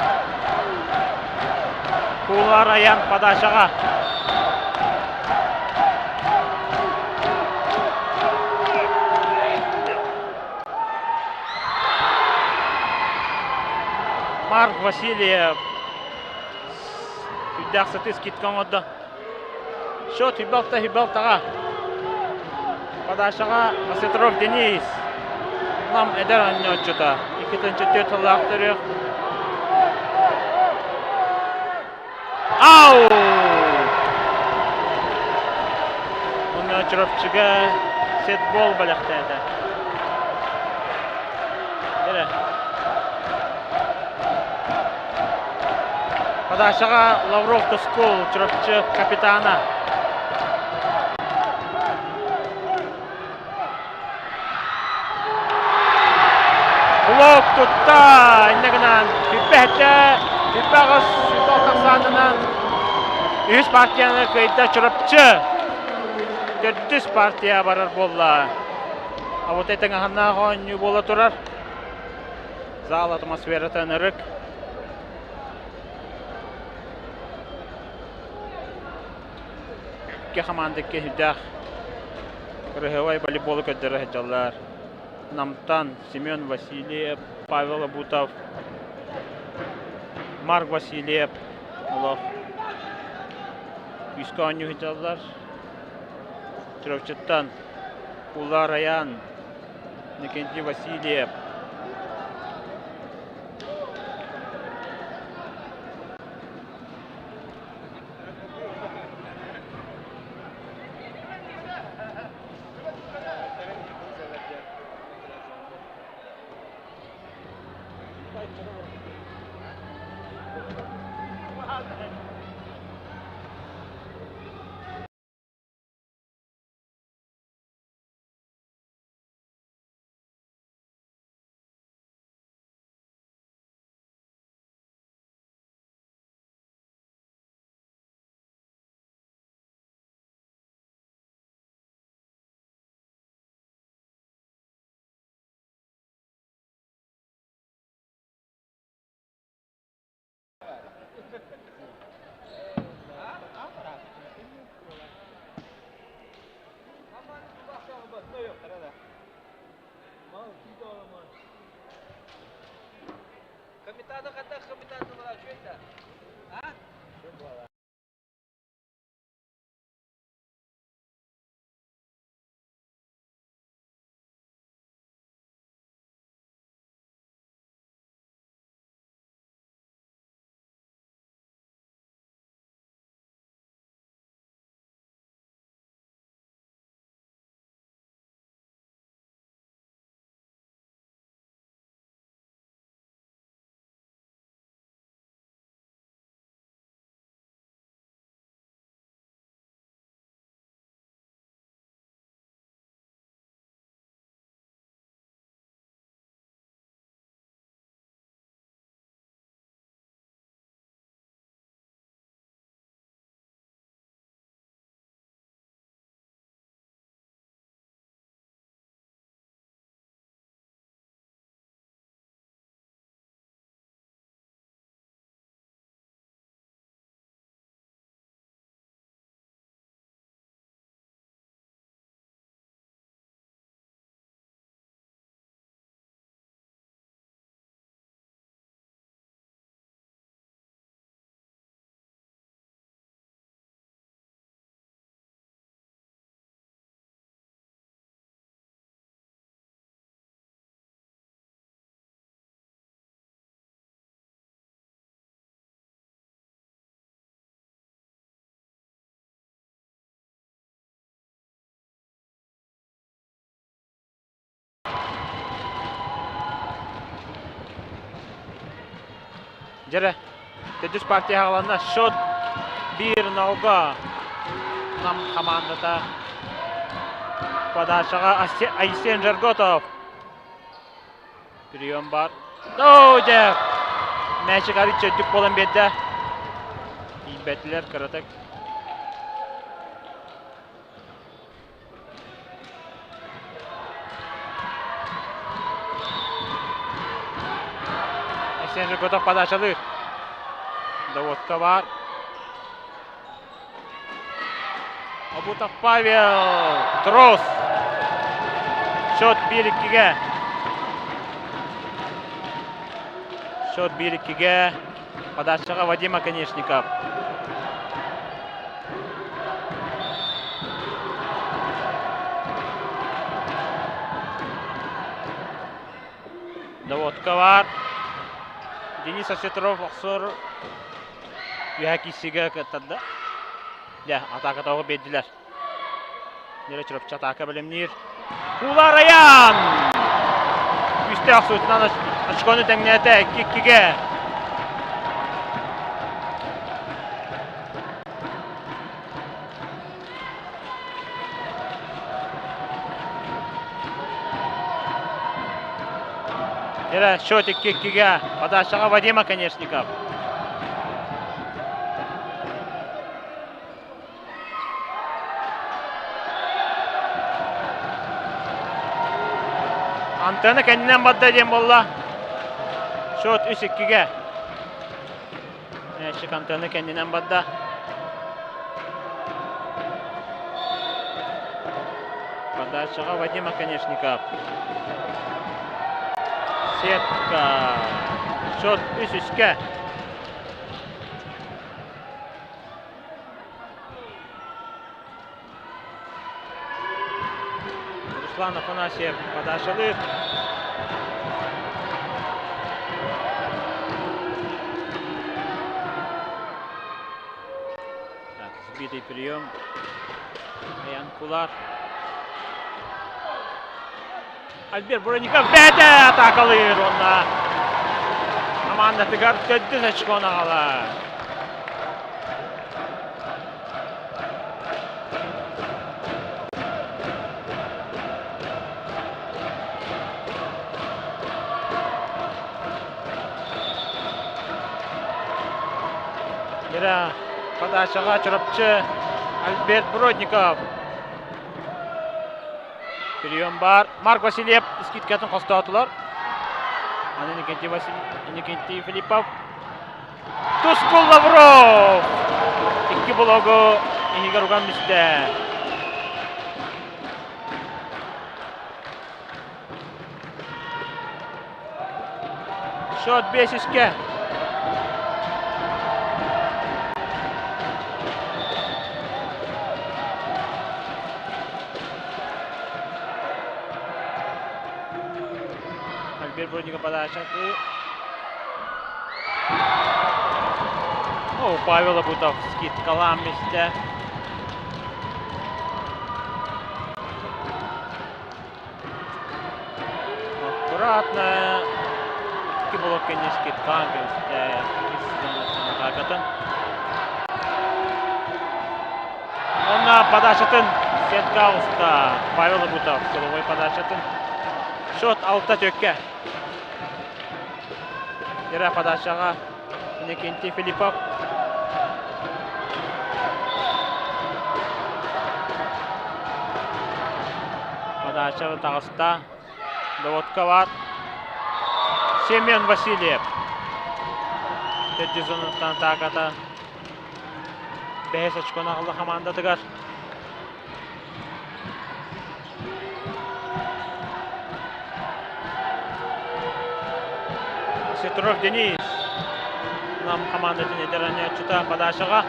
Кулар Аян подачаҕа. Марк Васильев күүрдээх сытыы скидка оҥордо. Счет Хибалта Хибалтаҕа. Подачаҕа Осетров Денис. Нам эдэр оонньооччута. 2-4 сыллаах төрүөх. Ау! Уонна Чурапчыга сетбол бэлэхтээтэ. Эрэ. Подачаҕа Лавров Тускул, Чурапчы капитана. Блок тутта, иннэ гынан бүппэһэтэ, бүппэ аҕыс сүүс тахсаанынан үһүс партияны кыайда Чурапчы. Төрдүс партия барар буолла. А вот это аһаннаах оонньуу буола турар. Зал атмосферата ынырык. Икки хамаанда киһирдээх кырыһыабай волейболу көрдөрө сылдьаллар. Намтан Семен Васильев, Павел Абутов, Марк Васильев олох күүскэ оонньуу сылдьаллар. Чурапчыттан Улар Аян, Никентий Васильев. Дьэрэ, төрдүс партия аҕаланна. Счет 1-0 Нам хамаандата подачаҕа Айсен Жерготов. Прием бар. Оо, дьэ! Мээчик арыйча үрдүк буолан биэрдэ. Тиийбэтилэр кыратык. Айсен Жерготов подачалыыр. Доводка бар. Абутов Павел. Трос. Счет 1-2-ге. Счет 1-2-ге. Подачаға Вадим Оконечников. Доводка бар. Денис Осетров охсор. Үөһэ киирсиигэ кыттарда. Дьэ, атака тоҕу биэрдилэр. Нера Чурапчы атака бэлэмниир. Кула Раян! Күүстээх суутунан очкону тэҥнээтэ 2-2-гэ. Нера счет 2-2-гэ. Подачаҕа Вадим Оконешников. Антена кэннинэн барда диэн буолла. Счет 3-2-гэ. Мээчик антена кэннинэн барда. Подачаҕа Вадим Оконешников. Сетка. Счет 3-3-гэ. Руслан Афанасьев подачалыыр. Так, сбитый прием. Аян Кулар. Альберт Броников бэйэтэ атаакалыыр уонна хамаандатыгар төрдүс очкону аҕалар. Ира подачаҕа Чурапчы Альберт Бродников Прием баар. Марк Васильев скидкатын хостоотулар. Аны Никентий, Василь... Никентий Филиппов. Тускул Лавров! Икки блогу иһигэр уган мистэ. Счет 5-3. Альберт Бродников подача. О, Павел Абутов скидкалаан мистэ. Аккуратно икки блок кэннэ скидкаан кэбистэ. Атаакатын. Онно подачатын сетка уста Павел Абутов силовой подачатын. Счет 6 төккө. Ира подачаҕа Иннокентий Филиппов. Подача таҕыста. Доводка бар. Семен Васильев. Төрдүс зонаттан атааката. Бэһис очкону аҕалла хамаандатыгар. Сетров Денис нам хамаандатын эдэр оонньооччута подачаҕа.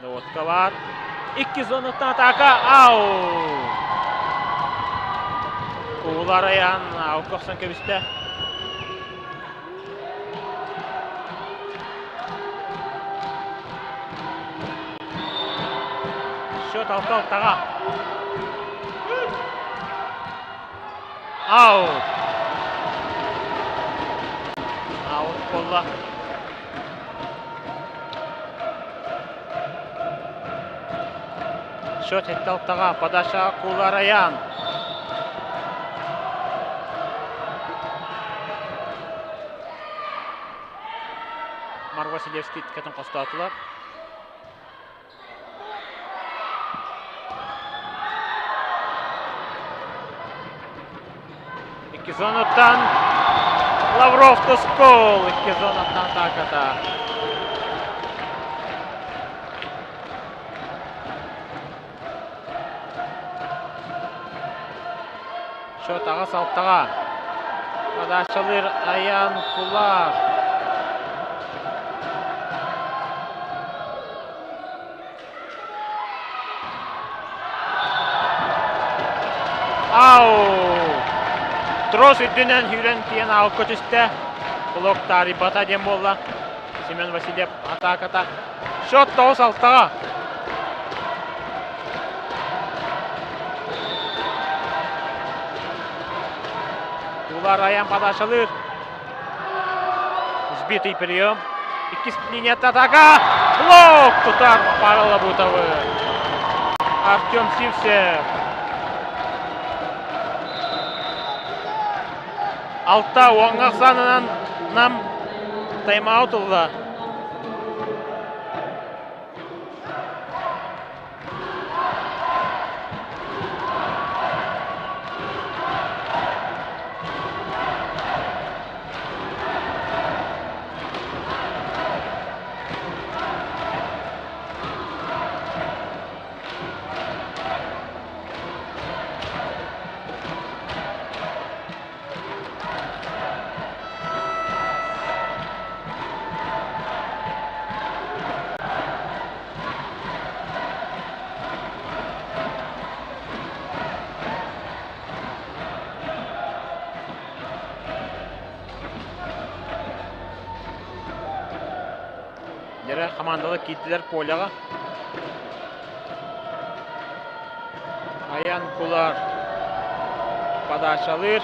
Доводка бар. Икки зонаттан атака. Ау! Куулар айаан аутка охсон кэбистэ. Счет алта-алтаҕа. Аут. Аут буолла. Счет 7-6-ға. Подача Кулараян. Марк Василевский кэтин хостоотулар. Икки зонаттан Лавров Тускул икки зонаттан атааката. Счет 8-6-ға. Подачалыыр Аян Кулар. Ау! Трос үрдүнэн сүүрэн тиийэн аалка түстэ. Блок таарыйбата диэн буолла. Семен Васильев атааката. Счет 9-6-ҕа. Кулар Аян подачалыыр. Сбитый прием. Иккис линията атака. Блок тутар Павел Лабутовы. Артем Сивцев. Алта уоҥҥа ахсаанынан Нам тайм-аут ылла. Дьэрэ хамаандалар киирдилэр поляҕа. Айан Кулар подачалыыр.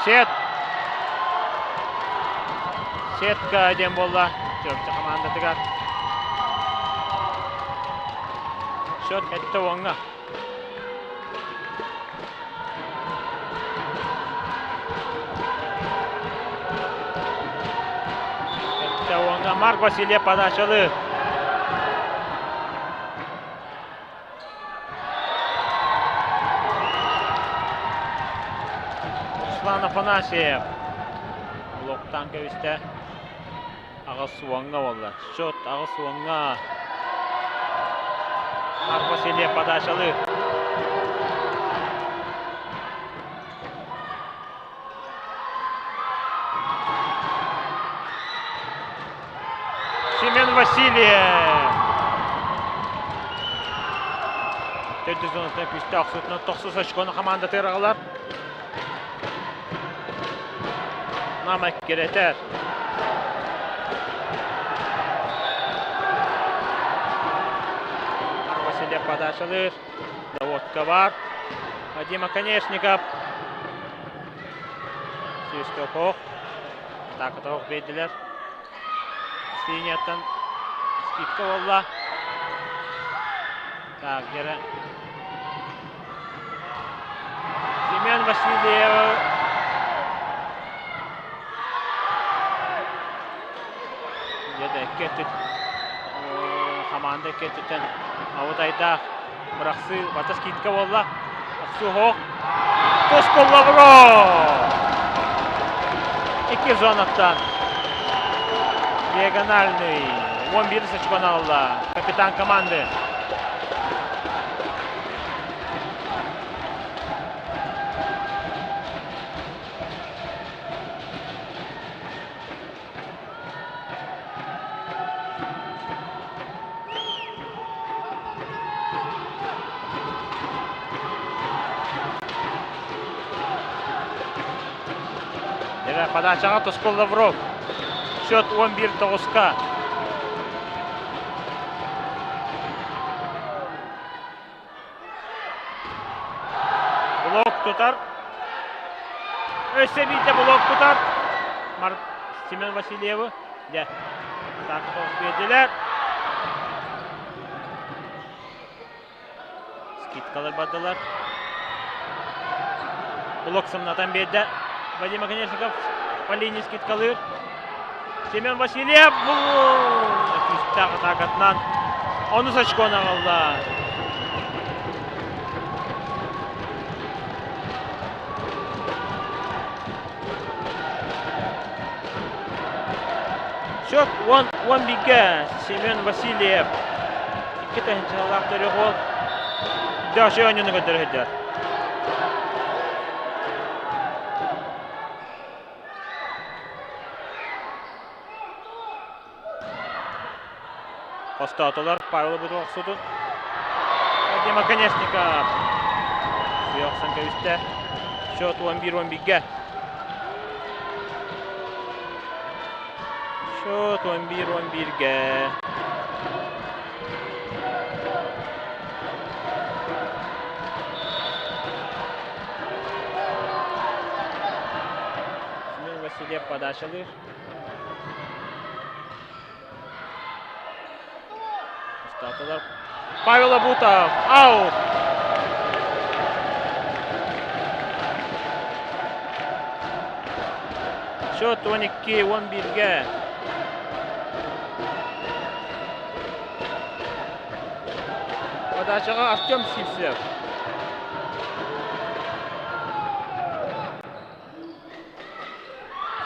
Сет. Сетка диэн буолла Чурапчы хамаандатыгар. Счет эттэ уоҥҥа. Уонна Марк Васильев подачалы. Руслан Афанасьев блоктан кэбистэ. Аҕыс уоҥҥа буолла. Счет аҕыс уоҥҥа. Марк Васильев подачалы. Семен Васильев. Төрдүс зонаттан күүстээх охсуутунан тохсус очкону хамаандатыгар аҕалар. Нам эккирэтэр. Васильев подачалыыр. Доводка бар. Вадим Оконешников. Свистоков. Атаакатоох биэрдилэр. Линияттан скидка буолла. Так, дьэрэ. Семен Васильев дьэ икки хамаанда икки өттүттэн абытайдаах бырахсыы бата скидка буолла. Охсуһуох Тускул Лавров! Икки зонаттан диагональный 11 очконы алла капитан команды. Дьэ, подачаҕа Тускул Лавров. Счет 11-9-ка. Блок тутар. Өссө биирдэ блок тутар. Мар Семен Васильевы. Дьэ, атака тоҕус биэрдилэр. Скидкалар бардылар. Блок сымнатан биэрдэ. Вадим Оконешников по линии скидкалыыр. Семен Васильев күүстээх атаакатынан онус очкону аҕалла. Счет 10-11 Семен Васильев. Икки тыһыынчалаах төрүөх уол. Дөшө оонньууну көрдөрө сылдьар. Хостоотулар Павел Бутуохсутун. Дима Конечников. Сыа охсон кэбистэ. Счет 11-11-гэ. Счет 11-11-гэ. Семен Васильев подачалыыр. Устатылар. Павел Абутов, аут! Счет 12-11-ге. Подачаға Артем Сивцев.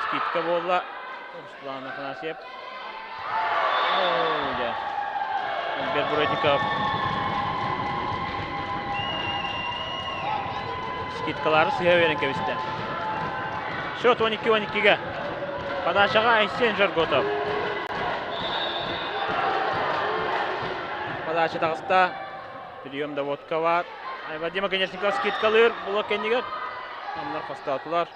Скидка буолла. Руслан Афанасьев. Дьэ. Альберт Бродников. Скидкалары сыһа берен кэбистэ. Счет 12-12-ге. Подачаға Айсен Жорготов. Подача таҕыста. Прием доводка бар. Вадим Оконешников скидкалыыр блок кэннигэр. Оннор хостоотулар.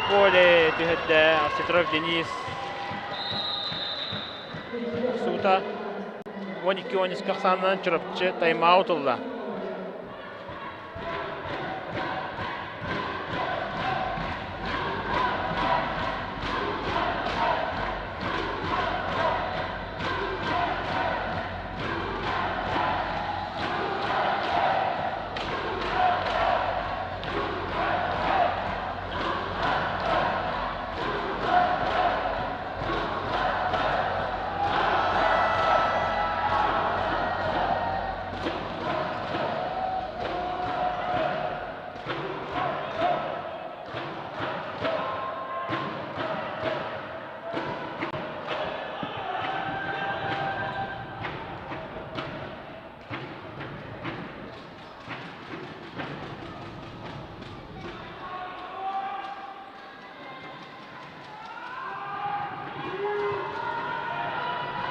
Поле түһэрдэ Осетров Денис. Суута 12-13 ахсаанынан Чурапчы тайм-аут ылла.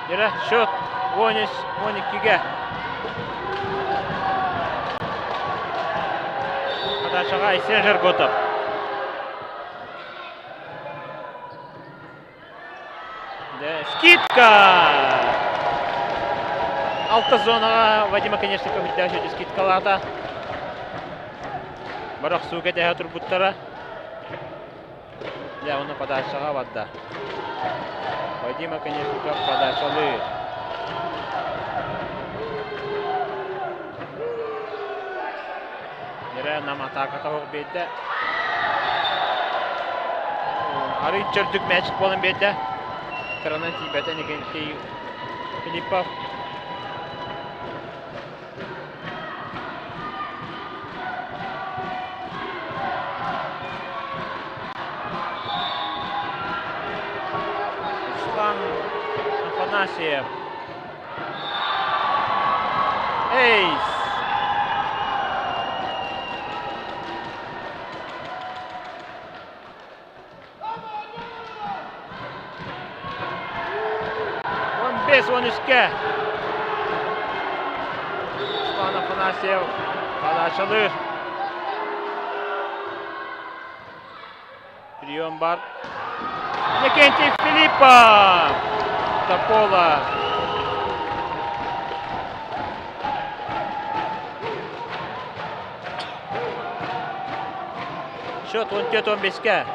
Дьэ, счет 13-12-ге. Подачаға Айсен Жерготов. Скидка! Алта зонаға Вадим Оконешников үрдээччи скидкалаата. Барах сууга тэһэ турбуттара. Дьэ, уонна подачаҕа барда. Вадим Оконешников подачалыыр. Дьэрэ нам атааката оһох биэрдэ. Арый чөрдүк мяч буолан биэрдэ. Кыранан тиийбэтэ Николай Филиппов. Руслан Афанасьев. Эйс! 15-13-ке. Руслан Афанасьев подачалыыр. Прием бар. Иннокентий Филиппов. Топола. Счет 14-15-ке.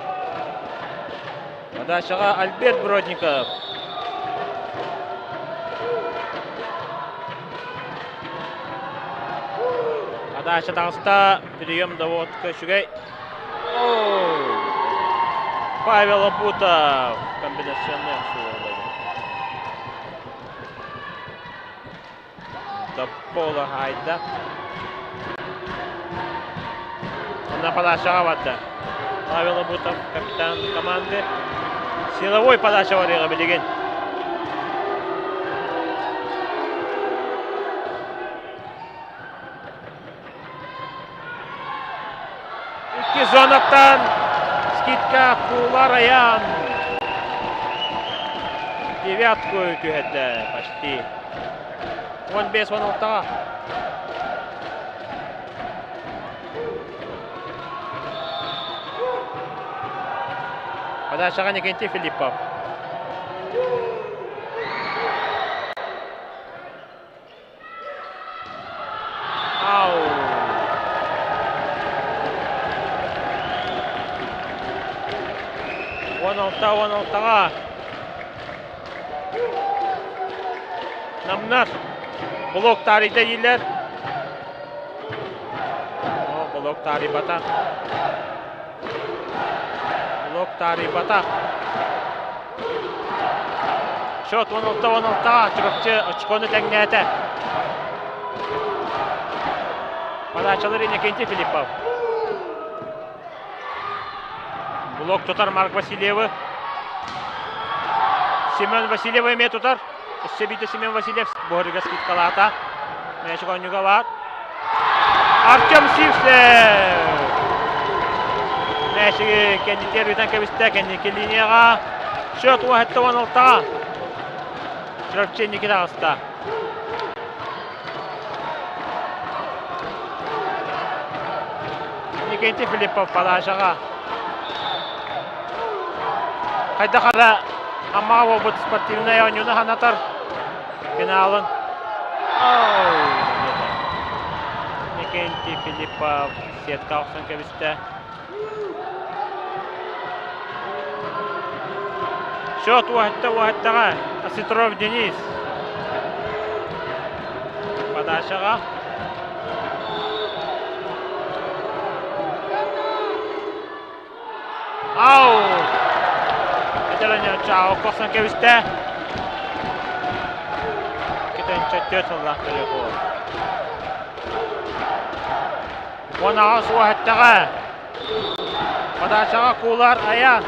Подачаға Альберт Бродников. Подача таҕыста, прием доводка үчүгэй. Павел Абутов комбинационный охсуу Топола хаайда. Онно подачаҕа барда. Павел Абутов, капитан команды. Силовой подача барыаҕа билигин. Икки зонаттан скидка Кулар Аян. Девятку түһэрдэ почти. 15-16-ға. Подачаҕа Никентий Филиппов. Ау! 16 16-ҕа Намнар блок таарыйда дииллэр. О, блок таарыйбатах. Блок таарыйбатах. Счет 16-16-ҕа Чурапчы очкону тэҥнээтэ. Подачалар Иннокентий Филиппов. Блок тутар Марк Васильевы. Семен Васильев эмиэ тутар. Өссө биирдэ Семен Васильев буһарыга скидкалаата. Мээчик оонньууга баар. Артем Сивцев! Мээчиги кэннитигэр ыытан кэбистэ. Кэнники линияҕа. Счет 17-16-ҕа. Чурапчы инники таҕыста. Никитий Филиппов подачаҕа. Хайдах эрэ Аммаҕа буолбут спортивнай оонньууну санатар финалын. Никентий Филиппов сетка охсон кэбистэ. Счет уһатта уһаттаҕа Осетров Денис. Подачаҕа. Ау! Этэлэн чао кохсон кэбистэ. Китенчэ төрт сыллаах телефон. 18 уоһэттэҕэ. Подачаҕа куулар Аян.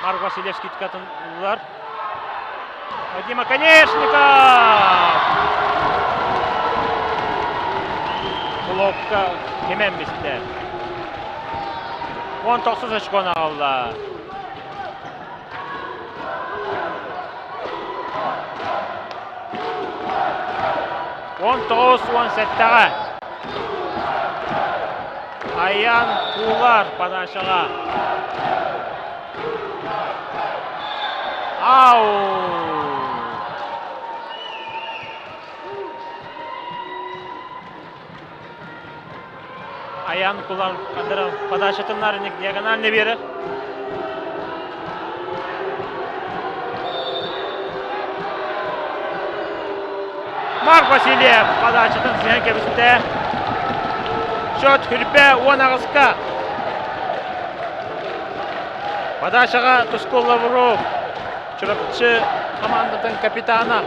Марк Васильев скидкатын ылар. Вадим Оконешников! Блокка кимэн бистэ. 19 очконы аҕалла. 19 17-ҕэ Айан Куулар подачаҕа. Ау! Аян Кулар подачатын диагональный берер. Марк Васильев подачатын сыһан кэбистэ. Счет хүрбэ 18-ка. Подачаҕа Тускул Лавров, Чурапчы командатын капитана.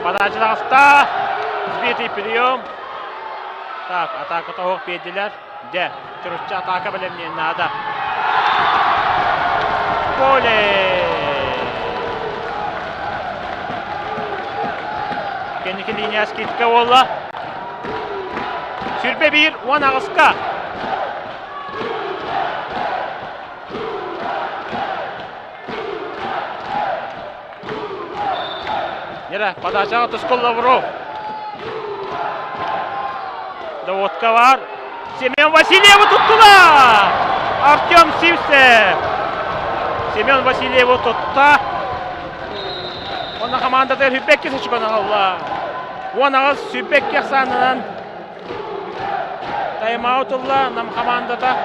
Подача таҕыста. Сбитый прием. Так, атака тоһуох биэрдилэр. Дьэ, Чурапчы атака бэлэмниэн наада. Поле! Кэнники линия скидка буолла. Сүрбэ биир 18-ка. Нера, подачаҕа Тускул Лавров. Доводка бар. Семен Васильеву туттула! Артем Сивцев. Семен Васильеву тутта. Онно командатыгар сүрбэкки сочкон аҕалла. 18 сүрбэкки ахсаанынан тайм-аут ылла Нам командата.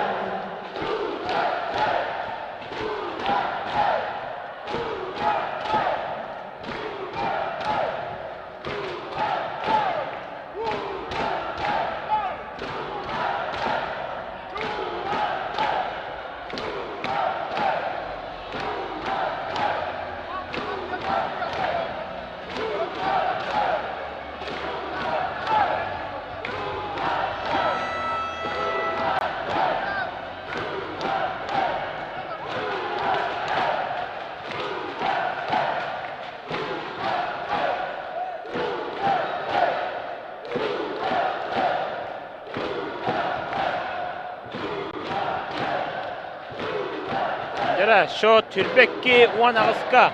Дьэ, счет Түрбэкки 18-ка.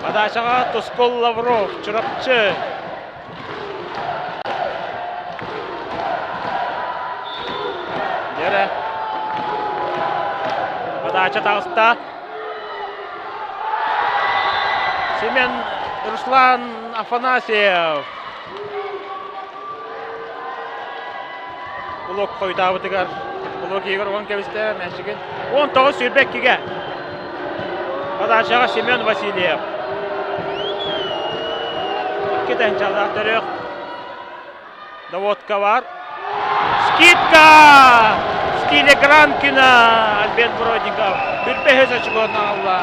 Подачаҕа Тускул Лавров, Чурапчы. Эрэ. Подача таҕыста. Семен Руслан Афанасьев. Блок хойутаабытыгар блок Игорь уон кэбистэ мээчигин. 19 22-ге. Подачаҕа Семен Васильев. Икки тыһыынчалаах төрүөх. Доводка бар. Скидка! В стиле Гранкина Альберт Бродников. Бүрбэһис очкону алла.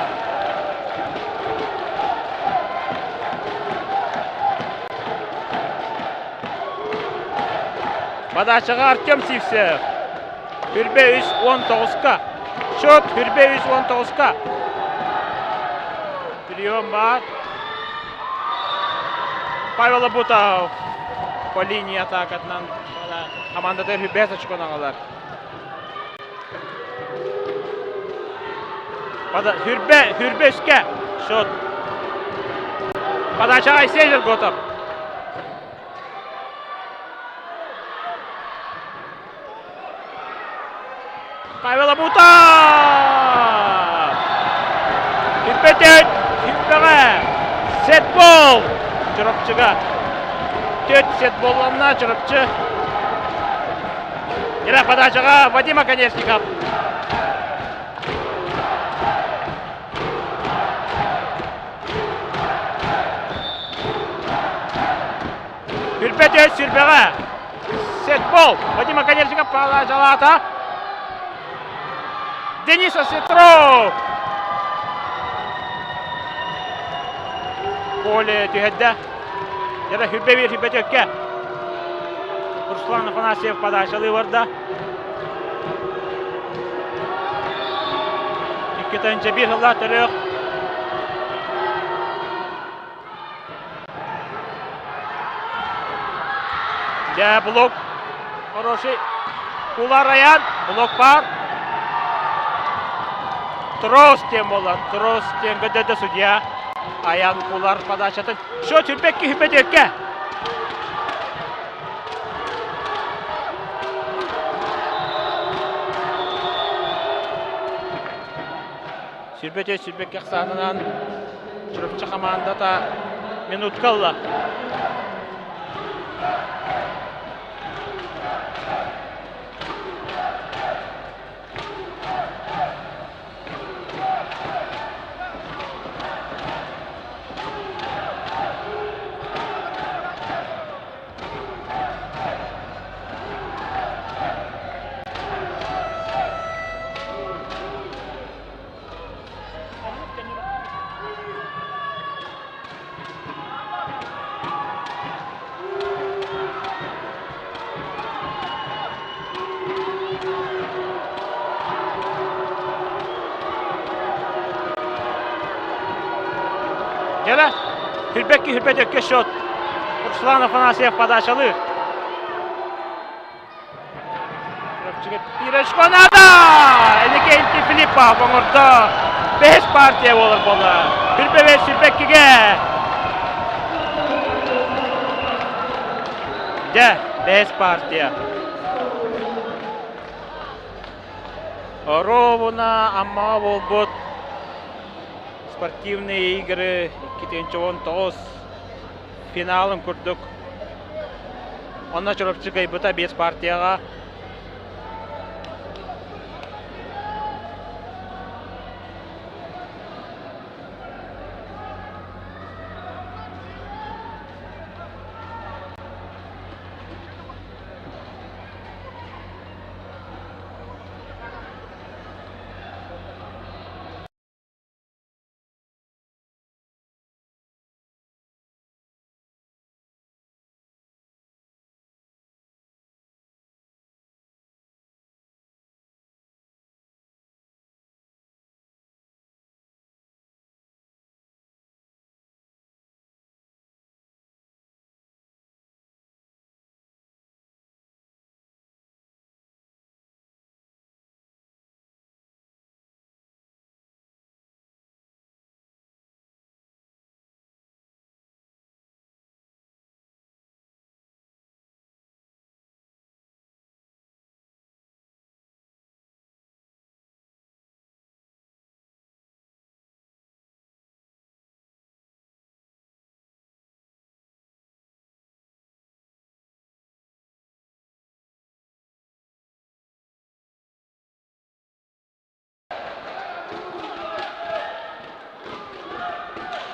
Подачаҕа Артем Сивцев. Хүрбэ 3 19-ка. Счет Хүрбэ 3 19-ка. Прием бар. Павел Абутов по линии атакатынан командата 5 очкону аҕалар. Хүрбэ, Хүрбэ үскэ. Счет. Подача Айсей Жерготов. Павел Абутов! Түппэтет, түппэҕэ! Сетбол! Чурапчыга. Төт сетболланна Чурапчы. Ира подачаҕа Вадим Оконешников. Үрбэтэ сүрбэҕэ. Сетбол. Вадим Оконешников подачалаата. Денис Осетров. Поле түһэрдэ. Дьэ хүрбэ биир хүрбэ төккө. Руслан Афанасьев подачалыы барда. 2-1 сыллаах төрүөх. Дьэ, блок хороший. Кулар Аян, блок бар. Трос диэн буолар. Трос диэн көдөдө судья. Аян Кулар подачатын. Счет сүрбэкки хүбэтиэккэ. Сүрбэтэ сүрбэкки ахсаанынан Чурапчы хамаандата минутка ылла. Дьэ, Хүрбэкки хүрбэт счет. Руслан Афанасьев подачалыыр. Пирожко надо! Иннокентий Филиппов оҥордо. Бэһис партия буолар буолла. Хүрбэбэ Сүрбэккигэ. Дьэ, бэһис партия. Оруобуна Аммаҕа буолбут спортивные игры 2019 финалын курдук. Онно Чурапчы кыайбыта биэс партияҕа.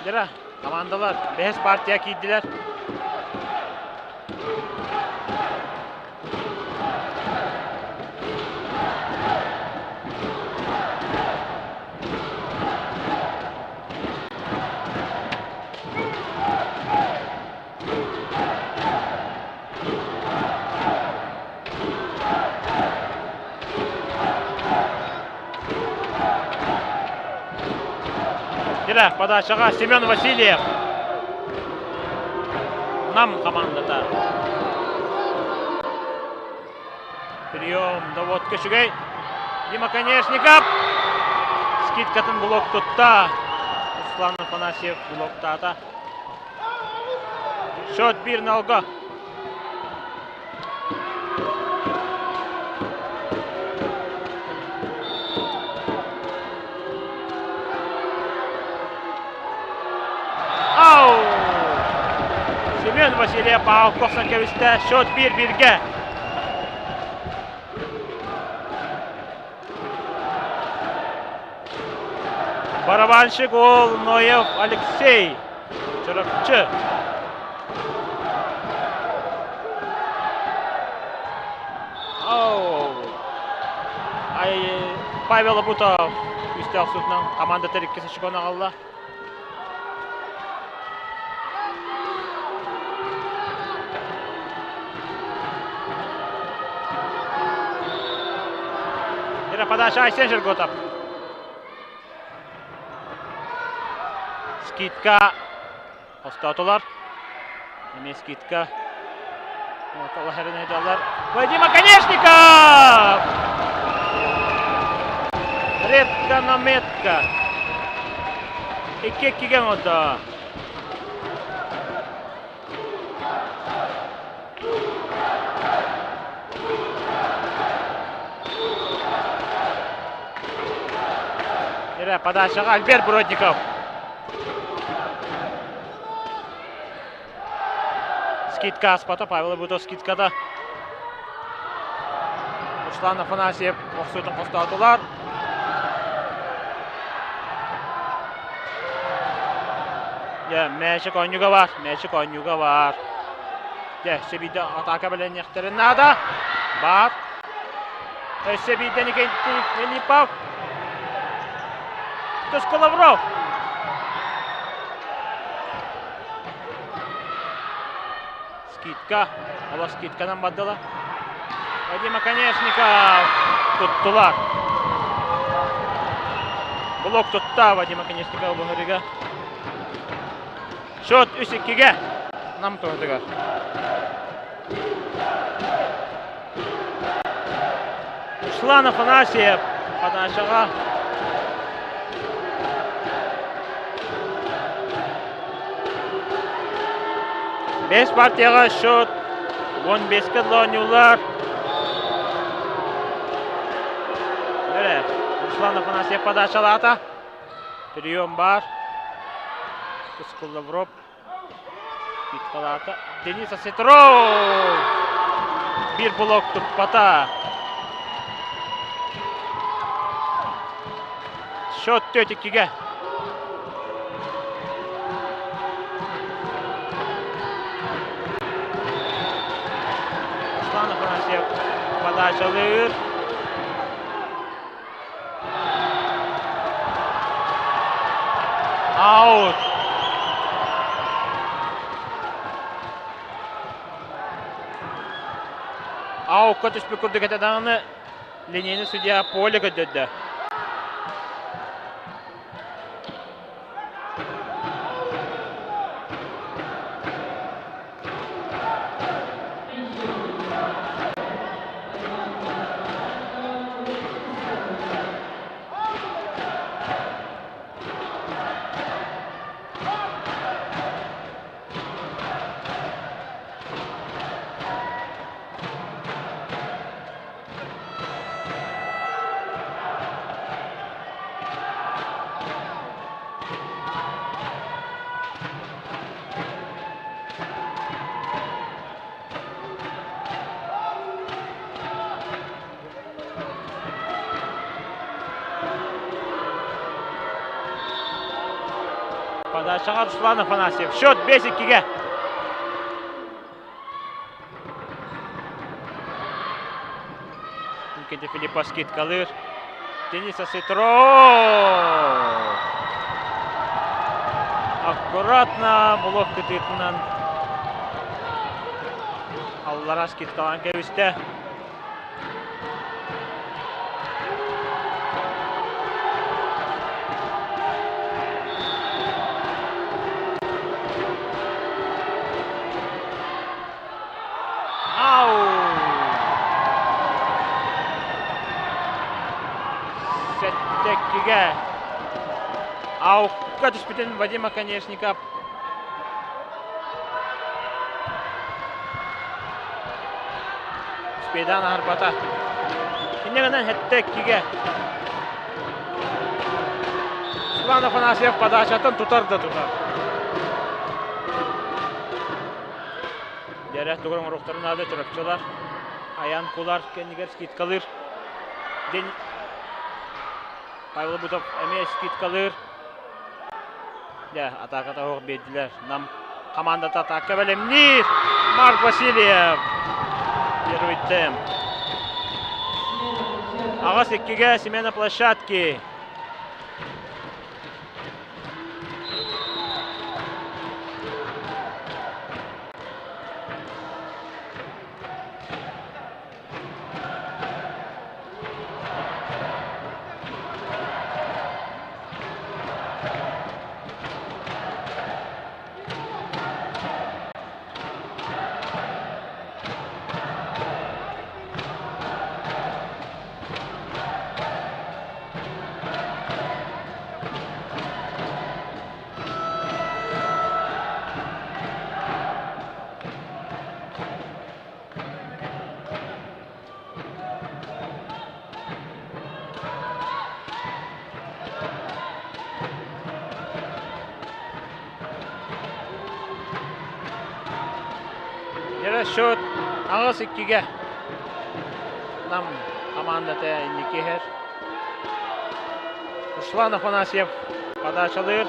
Дьэ, командалар бэһис партия киирдилэр. Дьэ, подачаҕа Семен Васильев. Нам командата. Прием доводка үчүгэй. Дима Конечников скидкатын блок тутта. Руслан Афанасьев блоктаата. Счет 1-0. Ау! Семен Васильев аал кохсон кэбистэ. Счет 1-1-ге. Барабанщик уол Ноев Алексей Чурапчы. Ай, Павел Абутов күүстээх суутунан команда иккис очкону аҕалла. Подача Айсен Жерготов. Скидка хостоотулар. Эмиэ скидка. Вадим Оконешников! Редко на метко. Икки-иккигэ оҥордо. Эрэ подачаҕа Альберт Бродников. Скидка аспата, Павел Абутов скидката. Руслан Афанасьев охсуутун хостоотулар. Дьэ, мээчик оонньууга бар, мээчик оонньууга бар. Дьэ, өссө биирдэ атака бэлэмниэхтэрин наада. Бар. Өссө биирдэ Никитин Филиппов. Тускулавров. Скидка. Ола скидканан бардыла. Вадим Оконешников туттулар. Блок тутта Вадим Оконешников бұнырыга. Счет 3-2-ге. Нам туһатыгар. Руслан Афанасьев подачаҕа Бэс партияҕа счет 15-ке оонньууллар. Эрэ, Руслан Афанасьев подачалаата. Прием бар. Лавров Пиккалаата. Денис Осетров! Биир блок туппата. Счет 4-2-ге. Руслан Афанасьев подачалыыр. Аут. Аукка түспүт курдук этэ даҕаны линейный судья поле көрдөрдө. Подачаҕа Руслан Афанасьев. Счет 5-2-ге. Никита Филиппов скидкалыыр. Денис Осетров! Аккуратно блок кытыытынан аллара скидкалаан кэбистэ. Ау! Сэттэ-иккигэ Аукка түспүтүн Вадим Оконешников Успейдаан аһарбата. Инньэ гынан сэттэ-иккигэ Руслан Афанасьев подачатын тутар да тутар. Дьэрэ тугу оҥоруохтарын наада чурапчылар. Айан кулар кэннигэр скидкалыыр. День Павел Бутов эмиэ скидкалыыр. Дьэ, атааката оһох биэрдилэр. Нам командата атака бэлэмниир. Марк Васильев. Первый темп. Аҕас иккигэ смена площадки. Дьэ, счет 8-2-гэ. Нам командата инники иһэр. Руслан Афанасьев подачалыыр.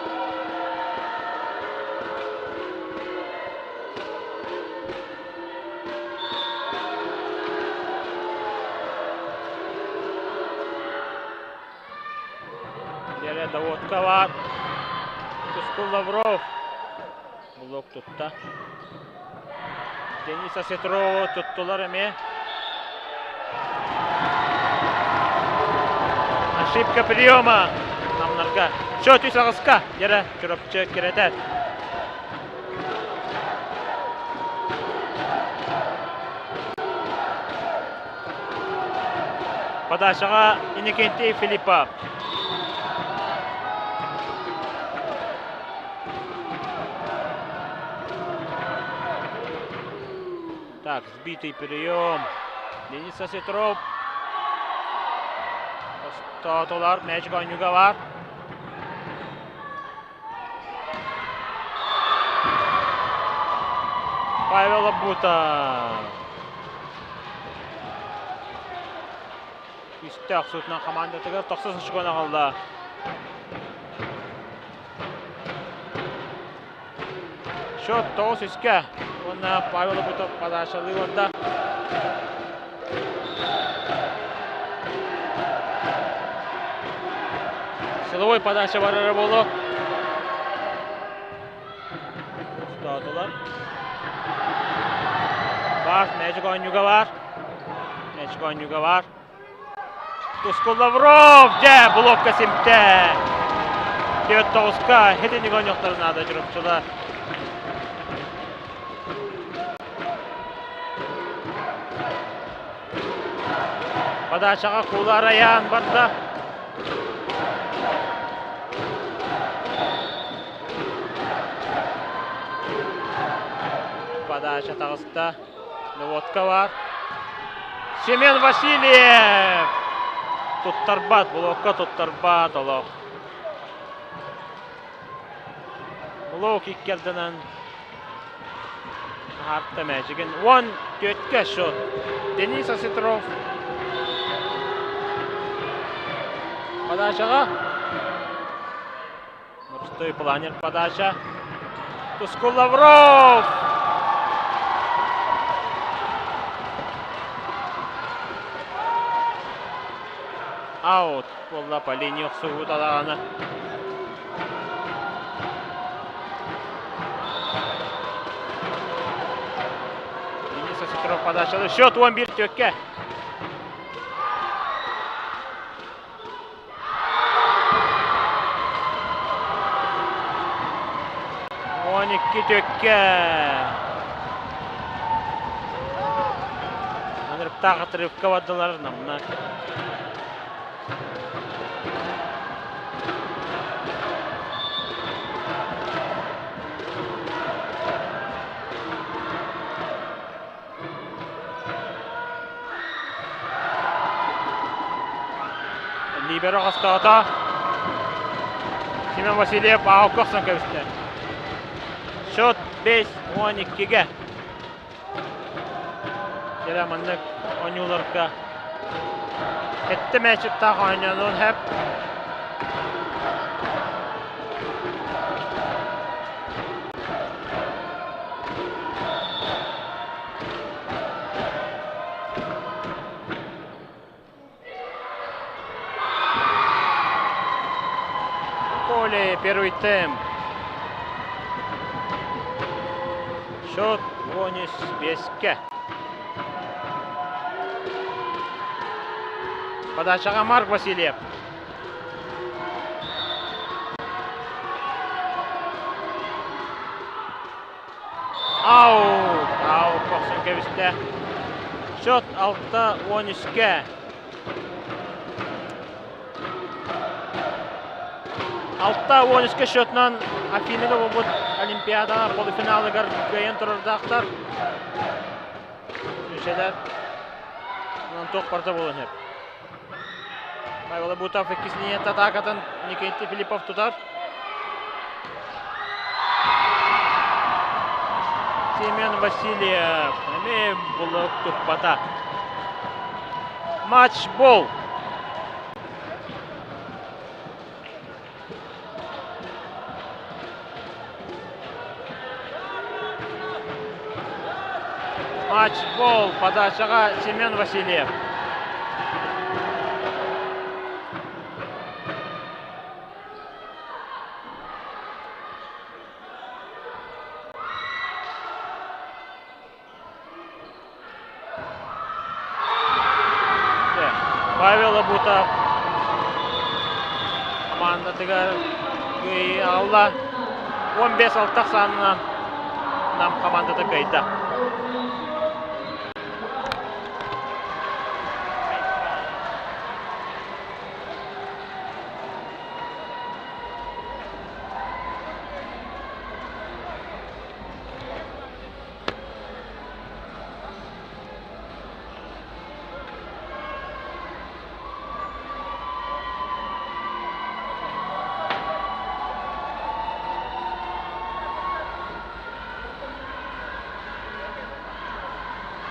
Дьэрэ доводка баар. Тускул Лавров блок тутта. Дениса Сетрову туттулар эмиэ. Ошибка приема намнарга. Счет үс аҕыска. Дьэрэ Чурапчы кирэтэр. Подачаҕа Иннокентий Филиппов. Так, сбитый прием. Денис Осетров. Тоотолар мяч оонньууга бар. Павел Абута. Үстээх суутунан хамаандатыгар тохсус очкону аҕалла. Счет 9-3-ке. Уонна Павел Абутов подачалыы барда. Силовой подача барара буолуо. Устаатылар. Бар, мээчик оонньууга бар. Мээчик оонньууга бар. Тускул Лавров, дьэ, блокка симтэ. Түөрт тоҕуска хитиник оонньуохтарын наада чурапчылар. Подачаҕа Кула Раян барда. Подача таҕыста. Наводка бар. Семен Васильев! Туттарбат, блокка туттарбат олох. Блок икки ардынан Аһарта мээчигин 14-кэ счет. Денис Осетров. Подачаҕа. Той планер подача. Тускул Лавров! Аут буолла по линии охсуһуута даҕаны. Денис Осетров подачалы. Счет 11 төкке. 12 төкке. Анырыктаах отрывка бардылар намна. Либеро хостоото. Семен Васильев аалка охсон кэбистэ. Счет 5-12-ге. Дьэ маннык оонньууларга сэттэ мээчиктаах оонньонуон сөп. Поле первый темп. Счет Вонис беске. Подачаға Марк Васильев. Аут! Аут кохсун кэбистэ. Счет 6-13-ке. 6-13-ке счетынан Афиныга буолбут Олимпиада полуфиналыгар кыайан турардаахтар. Үсэлэр онон туох барыта буолан иһэр. Павел Абутов иккис линиятта атаакатын Никитин Филиппов тутар. Семен Васильев эмиэ блок туппата. Матчбол. Матчбол подачаҕа Семен Васильев. Павел Абутов хамаандатыгар кыайыы аҕалла. 15-6 ахсаанынан Нам хамаандата кыайда.